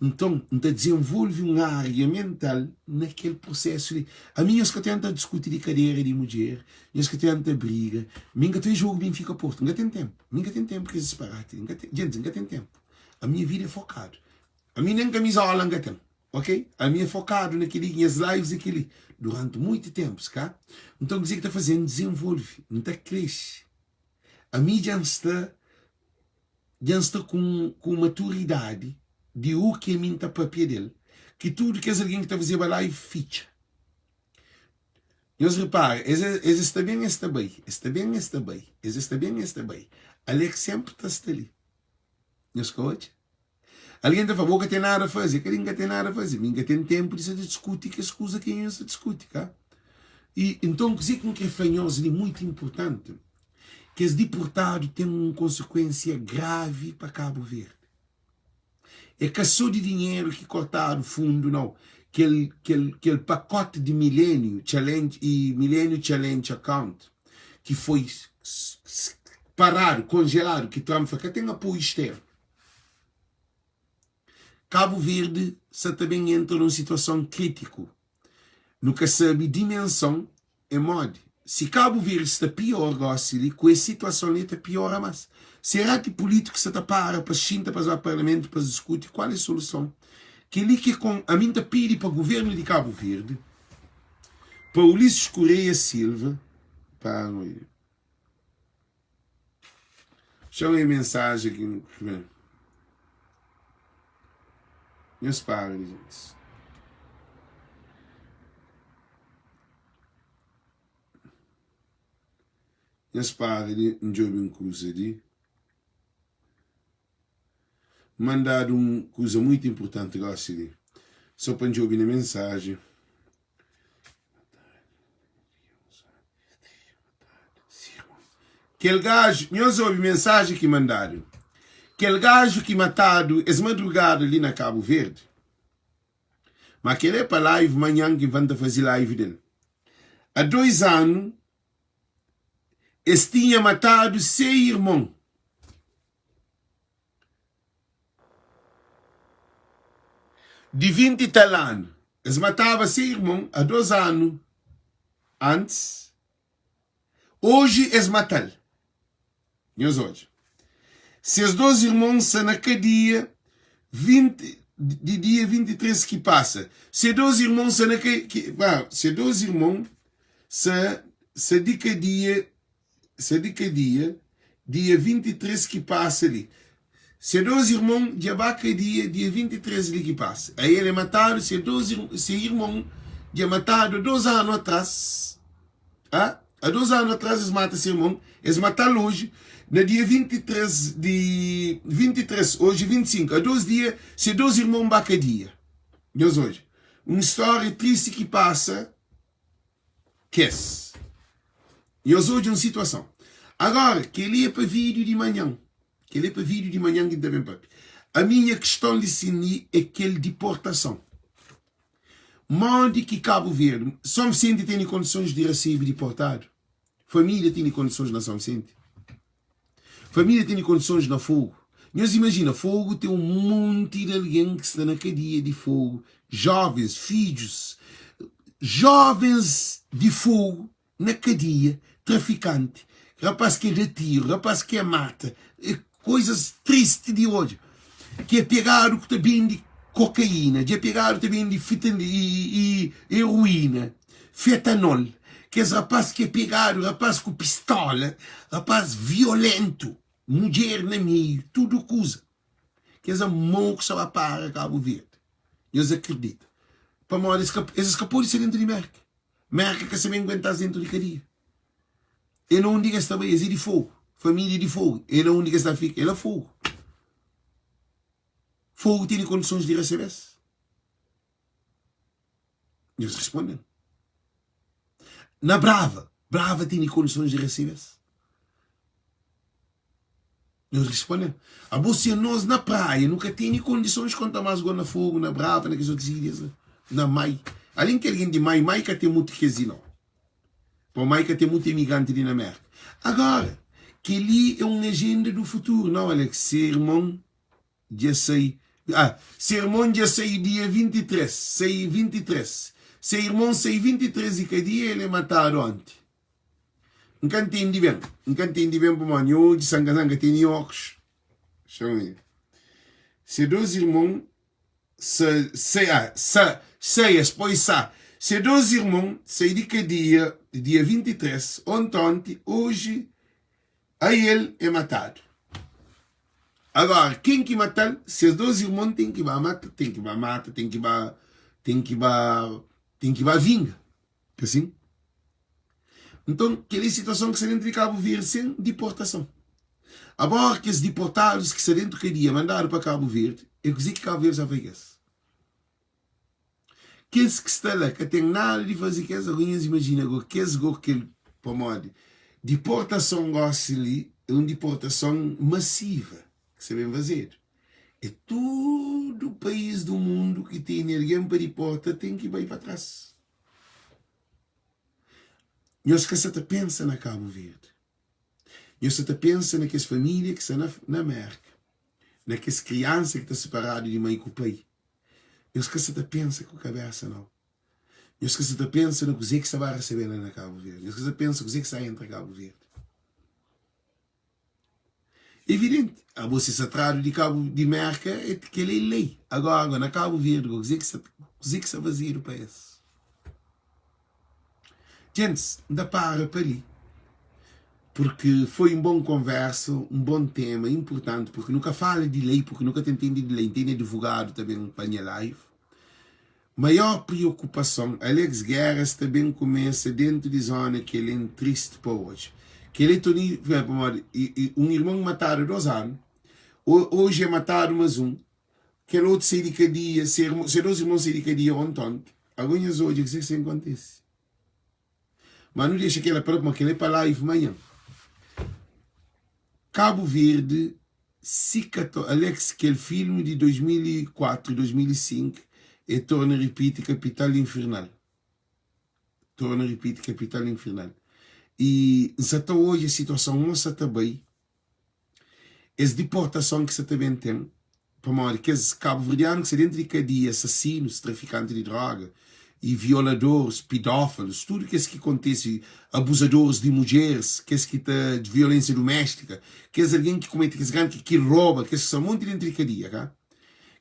Nton, N ta dizenvolve un ária mental na kel prusésu li. Ami nhos ka tenta diskuti di kadera di mudjer, nhos ka tenta briga. Mi N ka ta jogu Benfika-Portu, N ka ten ténpu. Mi N ka ten ténpu kes disparati li. N ka ten, djentis, N ka ten ténpu. Ami nha vida é fokadu. Ami nen kamizola N ka ten. Ok? Ami é fokadu na kel-li, nhas lives é kel-li. Duranti muitu ténpus, ka? Nton, kuzê ki ta faze? N dizenvolve, N ta krexe. Ami dja N sta, dja N sta ku un, ku un maturidadi di u ki ami N ta pâpia del, ki tudu kes algen ki ta fazeba live fitxa. Nhos repara, es, es sta ben, es ta bai, es sta ben, es ta bai, es sta ben, es ta bai. Alex sénpri ta sta li. Nhos ka odja? Algen ta fla, bo ka ten nada faze. Kel-li N ka ten nada faze. Mi N ka ten ténpu di sa ta diskuti kes kuza ki nhos ta diskuti, ka? I nton, kuzê ki N krê fla nhos li, muitu inportanti, kes diportadu ten un konsekuénsia gravi pa Kabu Verdi. É ka sô di dinheru ki kortadu fundu, nau. Kel, kel, kel pakoti di Millennium Challenge i Millennium Challenge Account ki foi paradu, konjeladu, ki Trump fla ka ten apoiu sternu. Kabu Verdi sa ta ben entra nun situason kritiku. Nu ka sabe dimenson e modi. Si Kabu Verdi sta pior gosi li, ku es situason li e ta piora mas. Será ki pulitikus sa ta para pa xinta pa es ba parlamentu pa es diskuti kual e soluson? Kel-li ki kon ami N ta pidi pa guvernu di Kabu Verdi, pa Ulisses Correia Silva, pa. Txeu é mensaji ki ben. Nhos para di gentis. Nhos para di N djobe un kuza di. Mandadu un kuza muitu inpurtanti gosi li. So pa N djobe na mensaji. Kel gaju, nhos obi mensaji ki mandadu. Kel gaju ki matadu es madrugada li na Kabu Verdi. Ma kel é pa live manhan ki N ta faze live del. A 2 anu es tinha matadu se irmon. Di 20 i tal anu. Es mataba se irmon a 2 anu antis. Oji es mata-l. Nhos odja. Ses 2 irmon sta na kadia 20, di dia 23 ki pasa. Se 2 irmon sta na ki, ba, se 2 irmon sta, sta di kadia Sa di kadia dia 23 ki pasa li. Se dos irmon dja ba kadia dia 23 li ki pasa. Ael é matadu, se dos se irmon dja matadu a dos anu atras. A a dos anu atras es mata se irmon, es matal oji na dia 23 di 23, oji 25, a dos dia se dos irmon ba kadia. Nhos odja un stória tristi ki pasa. Kes. Nhos odja un situason. Agora, kel-li é pa vídiu di manhan. Kel-li é pa vídiu di manhan ki N ta ben pâpia. Ami, nha kiston li sin li é kel diportason. Modi ki Kabu Verdi, Son Visenti tene kondisons di rasebe diportadu? Família tene kondisons na Son Visenti? Família tene kondisons na Fogu? Nhos imajina, Fogu ten un monti di algen ki sta na kadia di Fogu, jovens, fidjus, jovens di Fogu na kadia, trafikanti, rapaz ki é da tiru, rapaz ki é mata, koizas tristi di odja, ki é pegadu ku ta bende kokaína, dja pegadu ta bende i eruína. Fetanol, kes rapaz ki é pegadu, rapaz ku pistola, rapaz violentu, mudjer na meiu, tudu kuza. Kes amor ku sta ba para Kabu Verdi. Nhos akredita. Pamodi es ka, es ka pode sta dentu di Merka. Merka ka sabe aguenta-s dentu di kadia. É na undi ki es ta bai, es é di Fogu, família di Fogu. É na undi ki es ta fika, é na Fogu. Fogu tene kondisons di resebe-s. Nhos responde-m. Na Brava, Brava tene kondisons di resebe-s? Nhos responde-m. Abo si anos na praia nu ka tene kondisons konta más go na Fogu, na Brava, na kes otus ilhas la, na Mai. Alén ki algen di Mai, Mai ka ten mutu kes di nau. Pa Mai ka ten mutu imigranti di na Merka. Agora, kel-li é un ajenda du futuru, nau Alex? Se irmon Dja sai Ah, se irmon dja sai dia 23 Sai 23 Se irmon sai 23 di kadia El é matadu onti N ka ntende ben N ka ntende ben pamodi nha odju sa N ka tene okus Xa-m Se dos irmon. Sa, sa, sa, sai, es poi sa. Se dos irmon sai di kadia dia 23, ontonti, oji, ael e matadu. Agora, ken ki matal, ses dos irmon ten ki ba mata, ten ki ba mata, ten ki ba, ten ki ba, ten ki ba vinga. Ka sin? Nton, kel-li é situason ki sta déntu di Kabu Verdi sen diportason. Agora, kes diportadus ki sta déntu kadia mandadu pa Kabu Verdi, é kuzê ki Kabu Verdi sta faze ku es? Kes ki sta la ka ten nada di faze ku es, agora nhos imajina go kes go kel pamodi diportason gosi li é un diportason masiva ki sta ben fazedu. É tudu país du mundu ki tene algen pa diporta ten ki bai pa tras. Nhos ka sa ta pensa na Kabu Verdi. Nhos sa ta pensa na kes família ki sta na na Mérka, na kes kriansa ki ta siparadu di mai ku pai. Nhos ka sa ta pensa ku kabésa nau. Nhos ka sa ta pensa na kuzê ki sta ba resebe la na Kabu Verdi. Nhos ka sa ta pensa kuzê ki sta entra Kabu Verdi. Evidenti, abo si sa tradu di Kabu di Merka é kel é lei. Agora, agora na Kabu Verdi go kuzê ki sa kuzê ki sa fazedu pa es? Djentis, N ta para pa li porque foi un bon konversa, un bon tema inpurtanti porque nu ka fala di lei porque nu ka ta intende di lei, N tene advogadu ta ben pa nha live. Maior priokupason, Alex Guerra sta ben kumesa dentu di zona kel en triste pa odja. Kel é Tony pamodi un irmon matadu 2 anu, oji é matadu mas un, kel otu sai di kadia, se 2 irmon sai di kadia ontonti, ago nhos odja kuzê ki sta ben kontise. Ma nu dexa kela pa la pamodi kela é pa live manhan. Cabo Verde si ka to Alex kel filme di 2004 2005 e torna ripiti capital infernal torna ripiti capital infernal e nsa ta odja situason mo sa ta bai Es diportason ki sa ta ben ten pamodi kes kabuverdianu ki sta dentu di kadia, asasinus, trafikanti di droga y violadores, pidófalus, tudu kes ki kontese, abuzadoris di mudjeris, kes ki ta violensia duméstika, kes algen ki komete kes grandi ki roba, kes ki sta monti dentu di kadia ka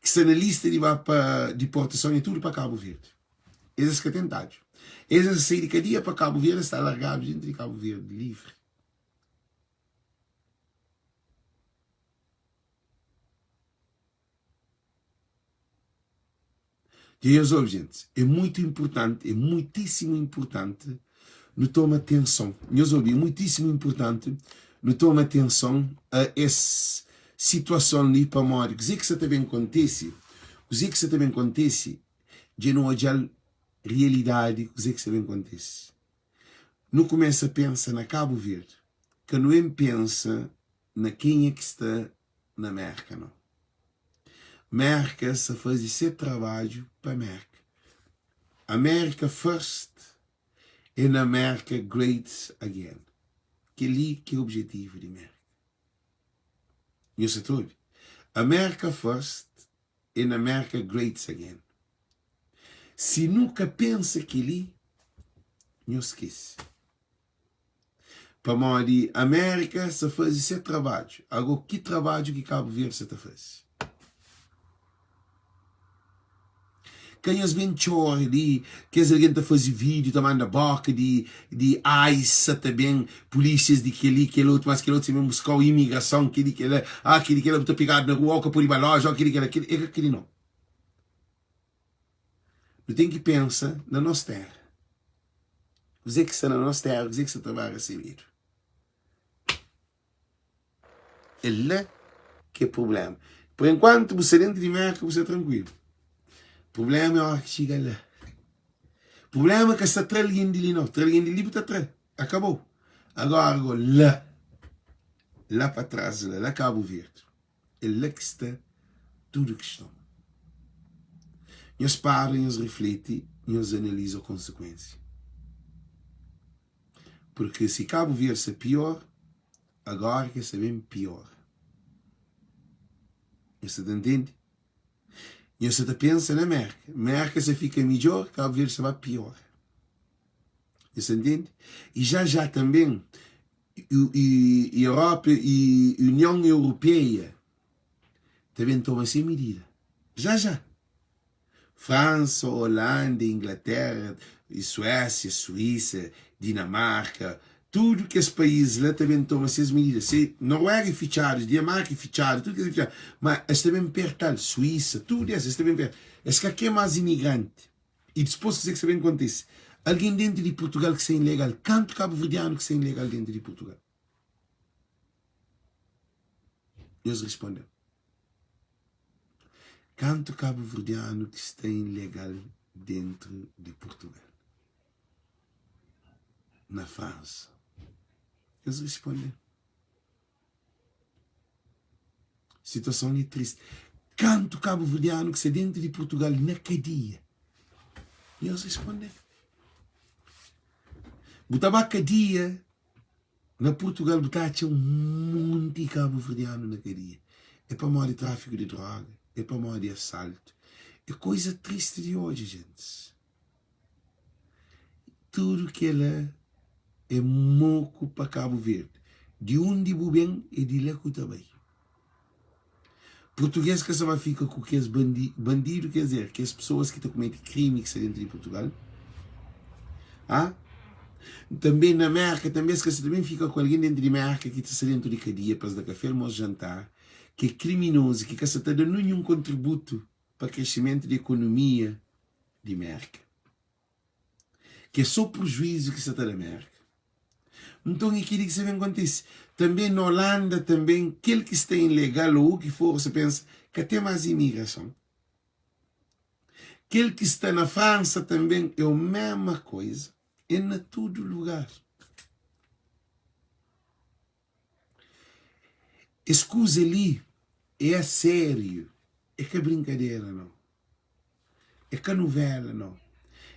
ki sta na lista di ba pa diportason e tudu pa Kabu Verdi. Es es ka ten tadju. Es es sai di kadia pa Kabu Verdi, es sta largadu dentu di Kabu Verdi livri. Dja nhos obi gente, é muito importante, é muitíssimo importante nu toma atenson. Nhos obi, é muitíssimo importante nu toma atenson a es situason li pamodi kuzê ki sa ta ben kontise, kuzê ki sa ta ben kontise dja nu odja-l realidadi kuzê ki sa ben kontise. Nu kumesa pensa na Kabu Verdi, ka nu ben pensa na kenha ki sta na Merka nau. Merka sa faze se trabadju pa Merka. America first and America great again. Kel-li ki é objetivu di Merka. Nhos sa ta obi? America first and America great again. Si nu ka pensa kel-li, nhos skese. Pamodi Amérika sa faze se trabadju. Ago ki trabadju ki Kabu Verdi sa ta faze? Ka nhos ben txora li, kes algen ta faze vídiu ta manda boka di di ICE sa ta ben, pulísias di kel-li, kel otu, mas kel otu sa ben buska-u, imigrason, kel-li, kel-la, ah kel-li, kel-la, bu ta pegadu na rua, ô ka pode ba loja, ô kel-li, kel-la, kel-li, é ka kel-li nau. Nu ten ki pensa na nos téra. Kuzê ki sta na nos téra, kuzê ki sta ta ba resebedu. É la ki é prubléma. Por enkuantu bu sta déntu di Mérka, bu sta trankuilu. Prubléma é óra ki txiga la. Prubléma ka sta tra algen di li nau. Tra algen di li bu ta tra, akabou. Agora go la, la pa tras la, la Kabu Verdi. É la ki sta tudu kiston. Nhos para, nhos rifleti, nhos analiza konsekuensia. Purki si Kabu Verdi sta pior, agora ki sta ben pior. Nhos sta ta ntende? Nhos sta ta pensa na Merka. Merka sta fika midjor, Kabu Verdi sta ba pior. Nhos sta ntende? I já já tanben i Europa i Union Europeia ta ben toma se midida. Já já. Fransa, Holanda, Inglaterra, Suécia, Suíça, Dinamarca, tudu kes país la ta ben toma ses medida. Se Noruega é fitxadu, Dinamarca é fitxadu, tudu kes é fitxadu, ma es ta ben pertal, Suíça, tudu es, es ta ben pertal. Es ka kre más imigranti. I dispôs kuzê ki sta ben kontise? Algen dentu di Purtugal ki sta ilegal, kantu kabuverdianu ki sta ilegal dentu di Purtugal? Nhos responde-m. Kantu kabuverdianu ki sta ilegal dentu di Purtugal? Na Fransa? Nhos responde-m. Situason é tristi. Kantu kabuverdianu ki sta dentu di Purtugal na kadia? Nhos responde-m. Bu ta ba kadia na Purtugal bu ta atxa un monti kabuverdianu na kadia. É pamodi trafiku di droga, é pamodi asaltu. É koiza tristi di odja, gentis. Tudu kela é moku pa Kabu Verdi. Di undi bu ben é di la ku ta bai. Purtuges ka sa ba fika ku kes bandidu, ker dizer, kes pesoas ki ta kumete krimi ki sta dentu di Purtugal. Ha? Tanbe na Merka, tanbe es ka sa ta ben fika ku algen dentu di Merka ki ta sta dentu di kadia pa es da kafe, almosu, jantar, ki é kriminozu, ki ka sa ta da ninhun kontributu pa kresimentu di ekonomia di Merka, ki é sô prujuizu ki sta ta da Merka. Nton, é kel-li ki sta ben kontise. Tanbê na Olanda, tanbê kel ki sta ilegal ô u ki for, sa pensa ka ten más imigrason. Kel ki sta na Fransa tanbê é o mesma koiza, é na tudu lugar. Es kuza li é a sériu, é ka brinkadera nau, é ka nuvela nau,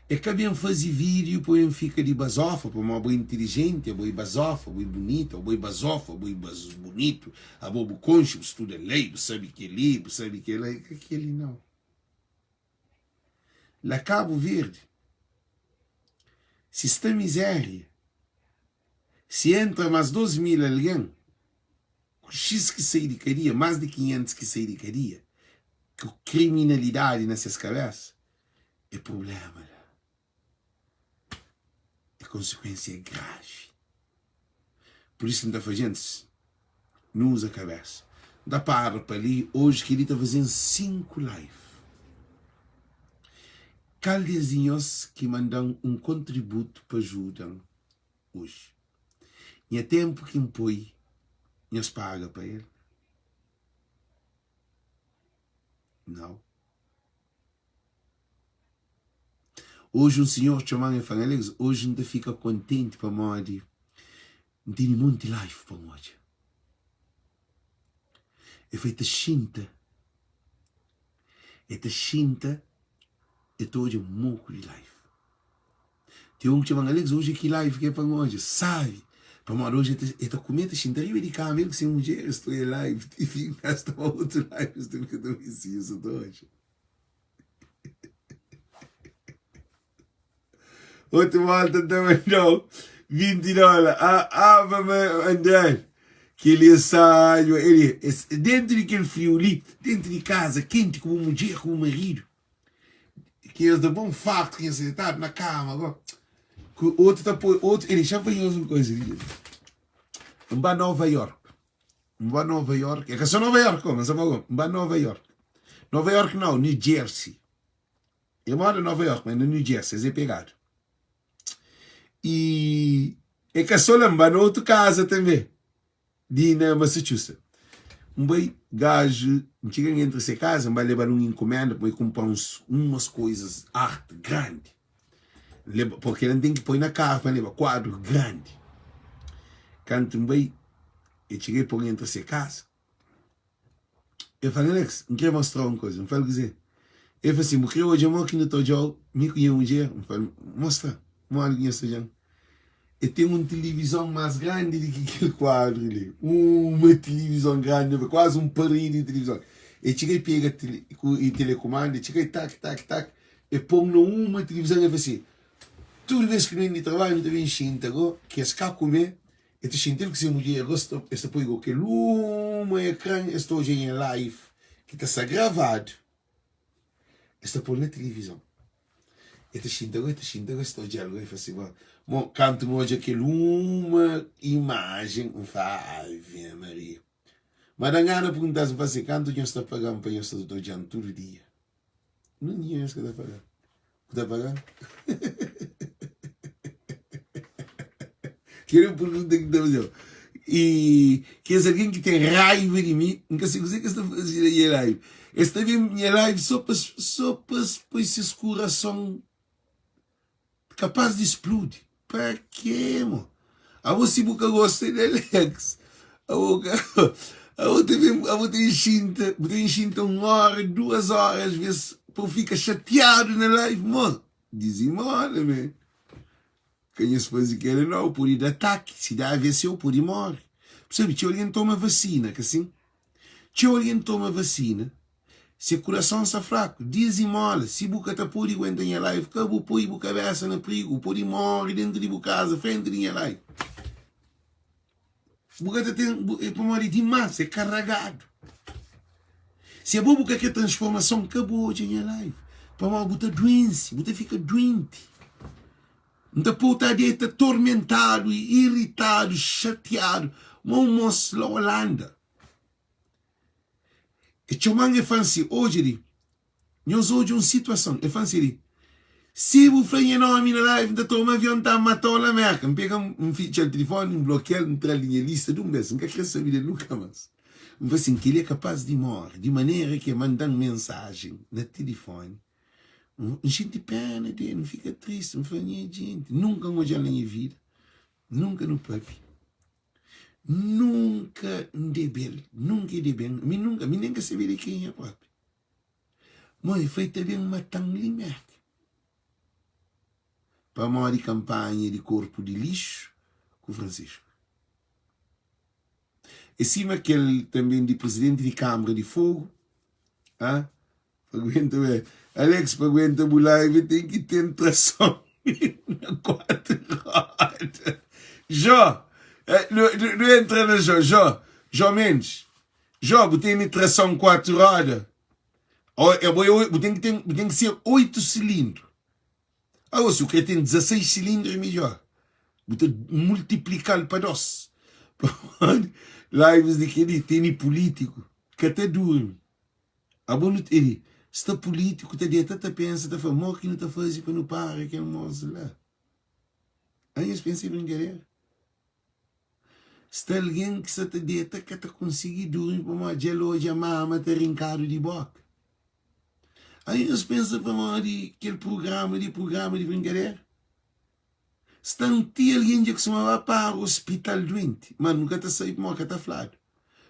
é ka ben faze vídiu pa ben fika di bazofa pamodi abo é intilijenti, abo é bazofa, abo é bunitu, abo é bazofa, abo é bunitu, abo bu konxe, bu studa lei, bu sabe kel-li, bu sabe kel-la, é ka kel-li nau. La Kabu Verdi, si sta mizéria, Si entra mas 2 mil algen, ku xis ki sai di kadia, mas di 500 ki sai di kadia, ku kriminalidadi na ses kabesa, é prublema la. É konsekuensia gravi. Pur isu ki N ta fla gentis, nu uza kabesa. N ta para pa li, oji kel-li ta faze-m 5 live. Kal di es di nhos ki manda-m un kontributu pa juda-m oji? Nha ténpu ki N poi nhos paga pa el? Nau. Oji un sinhor txoma-m el fla-m, Alex, oji N ta fika kontenti pamodi N tene monti live pa N odja. El fla, el ta xinta, el ta xinta, el ta odja moku di live. Ten un ki txoma-m, Alex, oji ki live ki é pa N odja? Sabi! Pamodi oji el ta kume, el ta xinta riba di kama, el ku se mudjer, es ta odja live, ti fin, es ta ba otu live, es ta fika ta vizinhu, es ta odja. Otu volta N ta manda-u 20 dóla. Ah, ah, pa André, kel-li é sábi. Eli, dentu di kel friu li, dentu di kaza kenti ku bu mudjer, ku bu maridu, ki es da bon fartu ki nhos sta detadu na kama go, ku otu ta poi otu. Eli, xa pa nhos un koza li. N ba Nova York. N ba Nova York, é ka sô Nova York, ma N sa ba go. N ba Nova York. Nova York nau, New Jersey. E mora Nova York, ma é na New Jersey, es é pegadu. E é ka sô la, N ba na otu kaza tanbê, di na Massachusetts. N bai, gaju, N txiga N entra se kaza, N ba leba-l un inkumenda pa e kunpra uns umas koizas, arti grandi. N leba, purki N ten ki poi na karu pa N leba kuadru grandi. Kantu N bai, e txiga e pô-m entra se kaza. El fla-m, Alex, N krê mostra-u un kuza. N fla-l, Kuzê? El fla sin, Bu krê odja mô ki nu ta odja-u, mi ku nha mudjer? N fla-l, Mostra-m modi ki nhos ta odja-m. El ten un tilivizon más grandi di ki kel kuadru li. Uma tilivizon grandi, kuazi un paredi di tilivizon. El txiga, el pega ku telekumandu, el txiga, el tak, tak, tak, el pô-m na uma tilivizon. El fla sin, Tudu bês ki nu ben di trabadju, nu ta ben xinta go, ki es ka kume, El ta xinti el ku se mudjer gosta, es ta poi go kel uma ekran, es ta odja nha live ki ta sta gravadu. Es ta pô-l na tilivizon. El ta xinta gó, el ta xinta gó, es ta odja-l gó, el fla si, Mo, kantu N odja kel uma imajen, N fla, Ave Maria. Ma da-m gana pergunta-s, N fla si, Kantu nhos ta paga-m pa nhos ta odja-m tudu dia? Nunka nhos ka ta paga-m. Bu ta paga-m? Kel é un pergunta ki N ta faze-u. I kes algen ki ten raiva di mi, N ka sabe kuzê ki es ta faze na nha live. Es ta ben nha live sô pa sô pa es poi ses kurason kapaz di spludi. Pa kê, mo? Abo si bu ka gosta di Alex, abo ka abo ta ben abo ta inxinta, bu ta inxinta un óra, duas óra, asves pa bu fika xatiadu na live, mo. Dizimola, man. Ka nhos faze kela nau, pode da ataki, si da AVC ou pode more. Bu sabe, txeu algen toma vasina, ka sin? Txeu algen toma vasina, se kurason sta fraku, dizimola, si bu ka ta pode guenta nha live, ka bu poi bu kabesa na prigu, bu pode more dentu di bu kaza, frenti di nha live. Bu ka ta ten, bu, é pamodi é dimás, é karagadu. Si abo bu ka kre transformason, ka bu odja nha live. Pamodi bu ta duense, bu ta fika duenti. N ta pô-u ta deta tormentadu, iritadu, xatiadu, ma un mos la Holanda. E txoma-m e fla-m si, Odja li, nhos odja un situason. E fla-m si li, Si bu fla nha nomi na live, N ta toma avion, N ta mata-u la Merka. N pega, N fitxa-l tilifoni, N blokia-l, N tra-l di nha lista di un bes. N ka kre sabe del nunka mas. N fla sin, kel-li é kapaz di móre. Di manera ki e manda-m mensajen na tilifoni, N xinti péna di el, N fika tristi, N fla, Nha jenti, nunka N odja-l na nha vida, nunka nu pâpia, nunka N debe-l, nunka e debe-m, mi nunka, mi nen ka sabe di kenha própi. Má e fla, E ta ben mata-m li Merka, pamodi kanpanha di korpu di lixu ku Francisco. É sima kel tanben di prizidenti di Kanbra di Fogu, ah, Pa aguenta bu Alex pa aguenta bu live tem ki tem tração na 4 roda Jó nu, nu entra na Jó Jó Jó Mendes Jó bu tene tração 4 roda ou é bo bu tem ki tem bu tem ki ser 8 cilindro ah se bu kre tem 16 cilindro é midjor bu ta multiplikal pa 2 pamodi lives di keli tene politico ka ta durmi Abo nu tene sta pulitiku ta deta ta pensa ta fla mo ki nu ta faze pa nu para kel mos la. Anhos pensa é brinkadera? Sta algen ki sa ta deta ka ta konsigi durmi pamodi dja el odja mama ta rinkadu di boka. Anhos pensa pamodi kel prugrama di prugrama di brinkadera? Sta ti algen dja kustuma ba para ospital duenti, ma nu ka ta sabe pamodi ka ta fladu.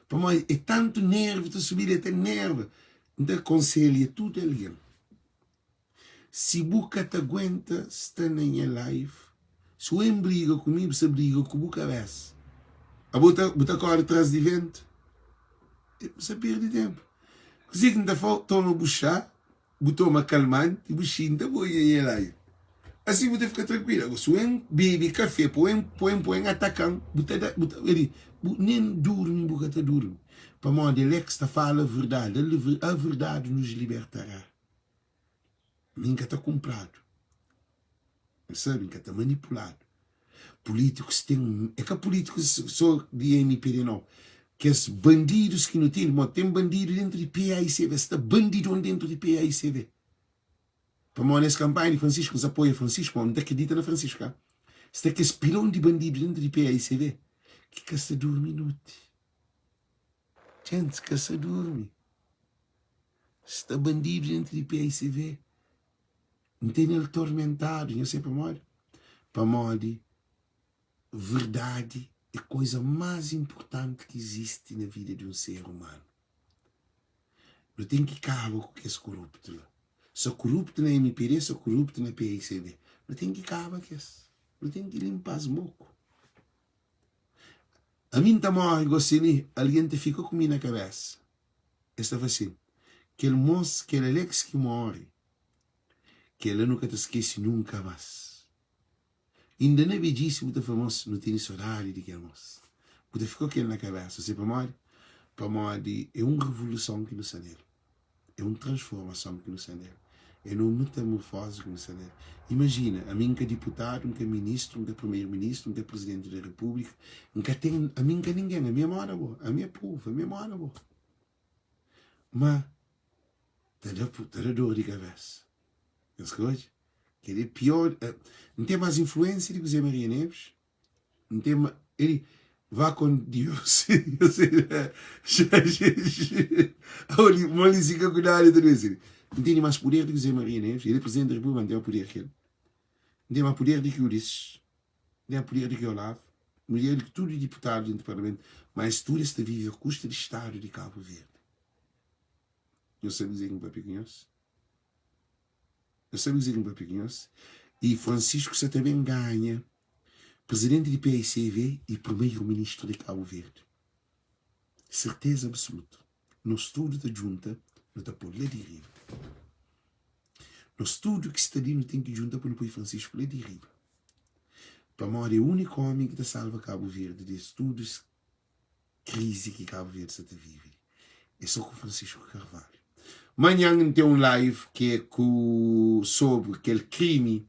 Pamodi é tantu nervu ta subi-l, é ta nerva. N ta konselha tudu algen, si bu ka ta aguenta sta na nha live, si bu ben briga ku mi, bu sta briga ku bu kabesa. Abo bu ta kore tras di ventu, bu sta perde tenpu. Kuzê ki N ta fla-u? Toma bu xá. Bu toma kalmanti, bu xinta, bu odja nha live. Asi bu ta fika trankuilu. Agora, si bu bebe kafe, pa bu pa bu ataka-m, bu ta da, bu ta, bu nen durmi bu ka ta durmi. Pamodi el é ki sta fala verdadi, a verdade nos libertará. Mi N ka ta kunpradu. N sabe, N ka ta manipuladu. Políticos ten, é ka políticos só di MPD não. Kes bandidos ki nu ten, mo ten bandido dentro di PAICV, sta bandidon dentro di PAICV. Pamodi nes kampanha di Francisco, N apoia Francisco, ma N ta akredita na Francisco, ka? Sta kes pilon di bandido dentro di PAICV ki ka sta durmi noti. Gente, ka sta durmi. Sta bandido dentro di PAICV. N tene el tormentadu, nhos sabe pamodi? Pamodi verdadi é koza más inportanti ki izisti na vida di un ser umanu. Nu ten ki kaba ku kes koruptu la. Sa koruptu na MPD, sa koruptu na PICB. Nu ten ki kaba kes. Nu ten ki linpa-s moku. Ami N ta móre gosi li, algen ta fika ku mi na kabésa. Es ta fla sin, Kel môs, kel Alex ki móre, Kela nu ka ta skese nunka mas. Inda na bedjisi bu ta fla mos nu tene sodadi di kel mos. Bu ta fika ku kel na kabesa. Se pamodi? Pamodi é un revoluson ki nu sta nel. É un transformason ki nu sta nel. É num metamorfose ki nu sta nel. Imajina, ami N ka diputadu, N ka ministru, N ka primeru-ministru, N ka prizidenti di repúblika, N ka ten, ami N ka ningen, ami é moda bo, ami é povu, ami é moda bo. Ma ta da, ta da dor di kabesa. Nhos ka odja? Kel é pior, N ten más influénsia di ki Zé Maria Neves, N ten ma Eli vá com Deus Oli moli si ka kudadu ta due si N tene mas puder di ki Zé Maria Neves El é presidente da república ma N ten ma puder ki el N ten ma puder di ki Ulisses N ten ma puder di ki Olavo Puder di ki tudu diputadu dentu parlamentu Ma es tudu es ta vive a kusta di stadu di Kabu Verdi Nhos sabe kuzê ki N papia ku nhos? Nhos sabe kuzê ki N papia ku nhos? E Francisco sa ta ben ganha Presidente di paicv e Primeiro Ministro di Cabo Verde. Serteza absoluta. Nos tudo ta djunta, nu ta pô-l la di riba. Nos tudo ki sta li nu ten ki djunta pa nu poi Francisco la di riba. Pamodi é único homi ki ta salva Cabo Verde di es tudo es krizi ki Cabo Verde sa ta vive é só ku Francisco Carvalho. Manhan N ten un live ki é ku sobri kel krimi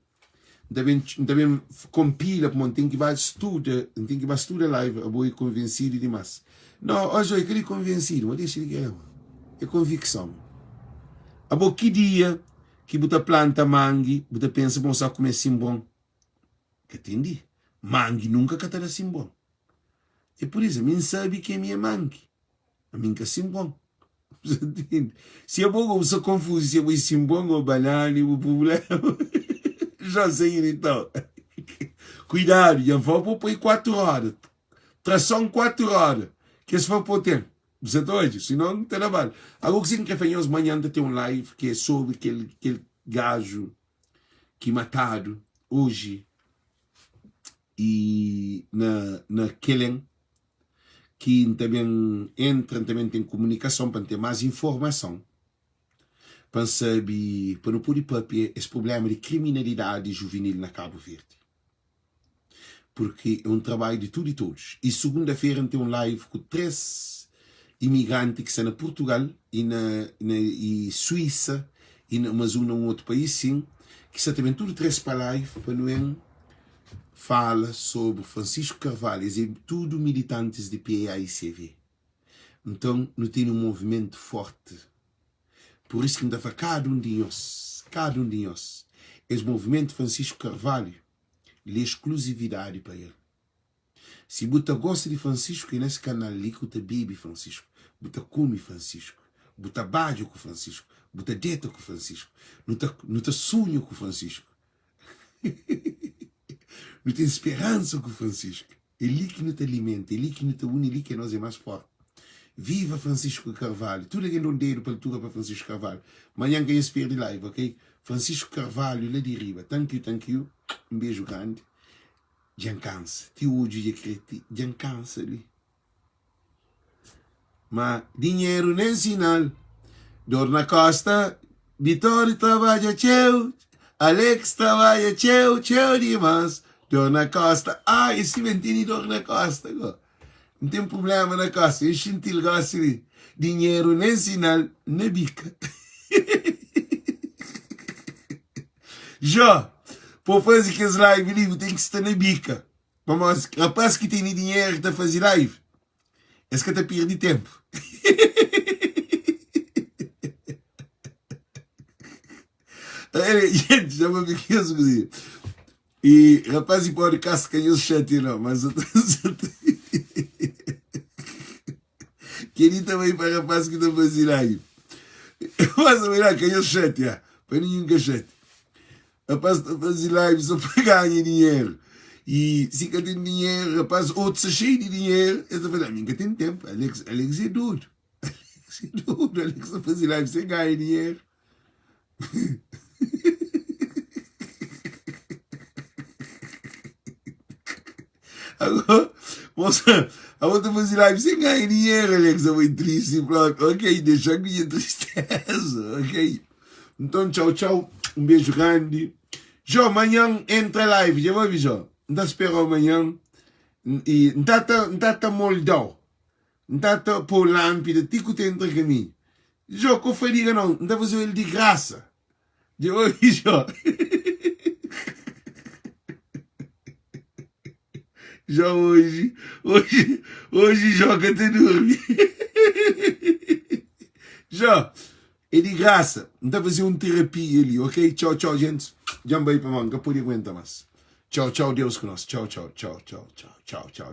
N ta ben N ta ben konpila pamodi N ten ki ba studa N ten ki ba studa live abo é konvensidu dimas no ó Joy kel-li konvensidu ma dexa di kre é konvikson abo ki dia ki bu ta planta mangi bu ta pensa ma bu sa kume sinbron ka ten di mangi nunka ka ta da sinbron É pur isu, mi N sabe ke mi é manki, ma mi N ka sinbon. Si abo bu sta konfuzu si abo é sinbon ô banana, é bu prubléma. José iritau. Kuidadu, dja N fla pa bu poi 4 roda, trason 4 roda, ki es fla pa bu ten. Bu sa ta odja? Sinon N ta da bal. Ago kuzê ki N kre fla nhos, manhan ta ten un live ki é sobri kel kel gaju ki matadu oji. i na na kelen ki N ta ben entra, N ta ben ten komunikason pa N ten más informason, pa N sabe, pa nu pode papia es prubléma di kriminalidadi juvinil na Kabu Verdi. Purki é un trabadju di tudu i todus. I sugunda-fera N ten un live ku 3 imigranti ki sta na Purtugal i na na i Suísa i na mas un na un otu país sin, ki sta ta ben tudu 3 pa live pa nu ben fala sobri Francisco Carvalho, es é tudu militantis di PAICV. Nton, nu tene un movimentu forti. Pur isu ki N ta fla kada un di nhos, kada un di nhos, es movimentu Francisco Carvalho li é skluzividadi pa el. Si bu ta gosta di Francisco, é nes kanal li ku ta bebe Francisco, bu ta kume Francisco, bu ta badja ku Francisco, bu ta deta ku Francisco, nu ta nu ta sunha ku Francisco. Nu ten speransa ku Francisco. É li ki nu ta alimenta, é li ki nu ta uni, é li ki nos é más forti. Viva Francisco Carvalho! Tudu algen da un dedu pa altura pa Francisco Carvalho. Manhan ka nhos perde live, ok? Francisco Carvalho la di riba. Thank you, thank you. Un beju grandi. Dja N kansa. Ti odju dja kre ti. Dja N kansa li. Ma dinheru nen sinal. Dor na kosta, Bitori trabadja txeu, Alex trabadja txeu, txeu dimas. Dor na kosta, ai, e sima N tene dor na kosta go. N ten prubléma na kosta, N xinti-l gosi li. Dinheru nen sinal, na bika. Jó, pa bu faze kes live li, bu ten ki sta na bika. Pamodi rapaz ki tene dinheru ki ta faze live, es ka ta perde tempu. Gente, já vou ver isso cozinha. E rapaz, e pode casca nhos xatia não, mas eu tô Queria também para rapaz que tá fazendo live. Mas eu que nhos xatia, para ninguém que xatia. Rapaz ta faze live só pa ganha dinheru E si ka ten dinheru, rapaz, otus sta xeiu di dinheru Es ta fla, ami N ka ten tenpu, Alex, Alex é dodu Alex é dodu, Alex ta faze live sen ganha dinheru Agora, moça, agora ta faze live sen ganha dinheru, Alex, abo é tristi propi Ok, dexa ku nha tristeza, ok Nton txau txau, un beju grandi. Jó, manhan entra live, dja bu obi Jó? N ta sperau manhan i N ta ta N ta ta moldau, N ta ta pou lanpida ti ku ta entra kaminhu. Jó, ko fadiga nau, N ta fazeu el di grasa. Dja obi Jó? Jó oji, oji, oji Jó ka ta durmi. Jó, é di grasa. N ta faze un terapia li, ok? Txau, txau, gentis. Dja N bai pamodi N ka pode aguenta más. Txau, txau, Deus ku nos. Txau, txau, txau, txau, txau, txau, txau.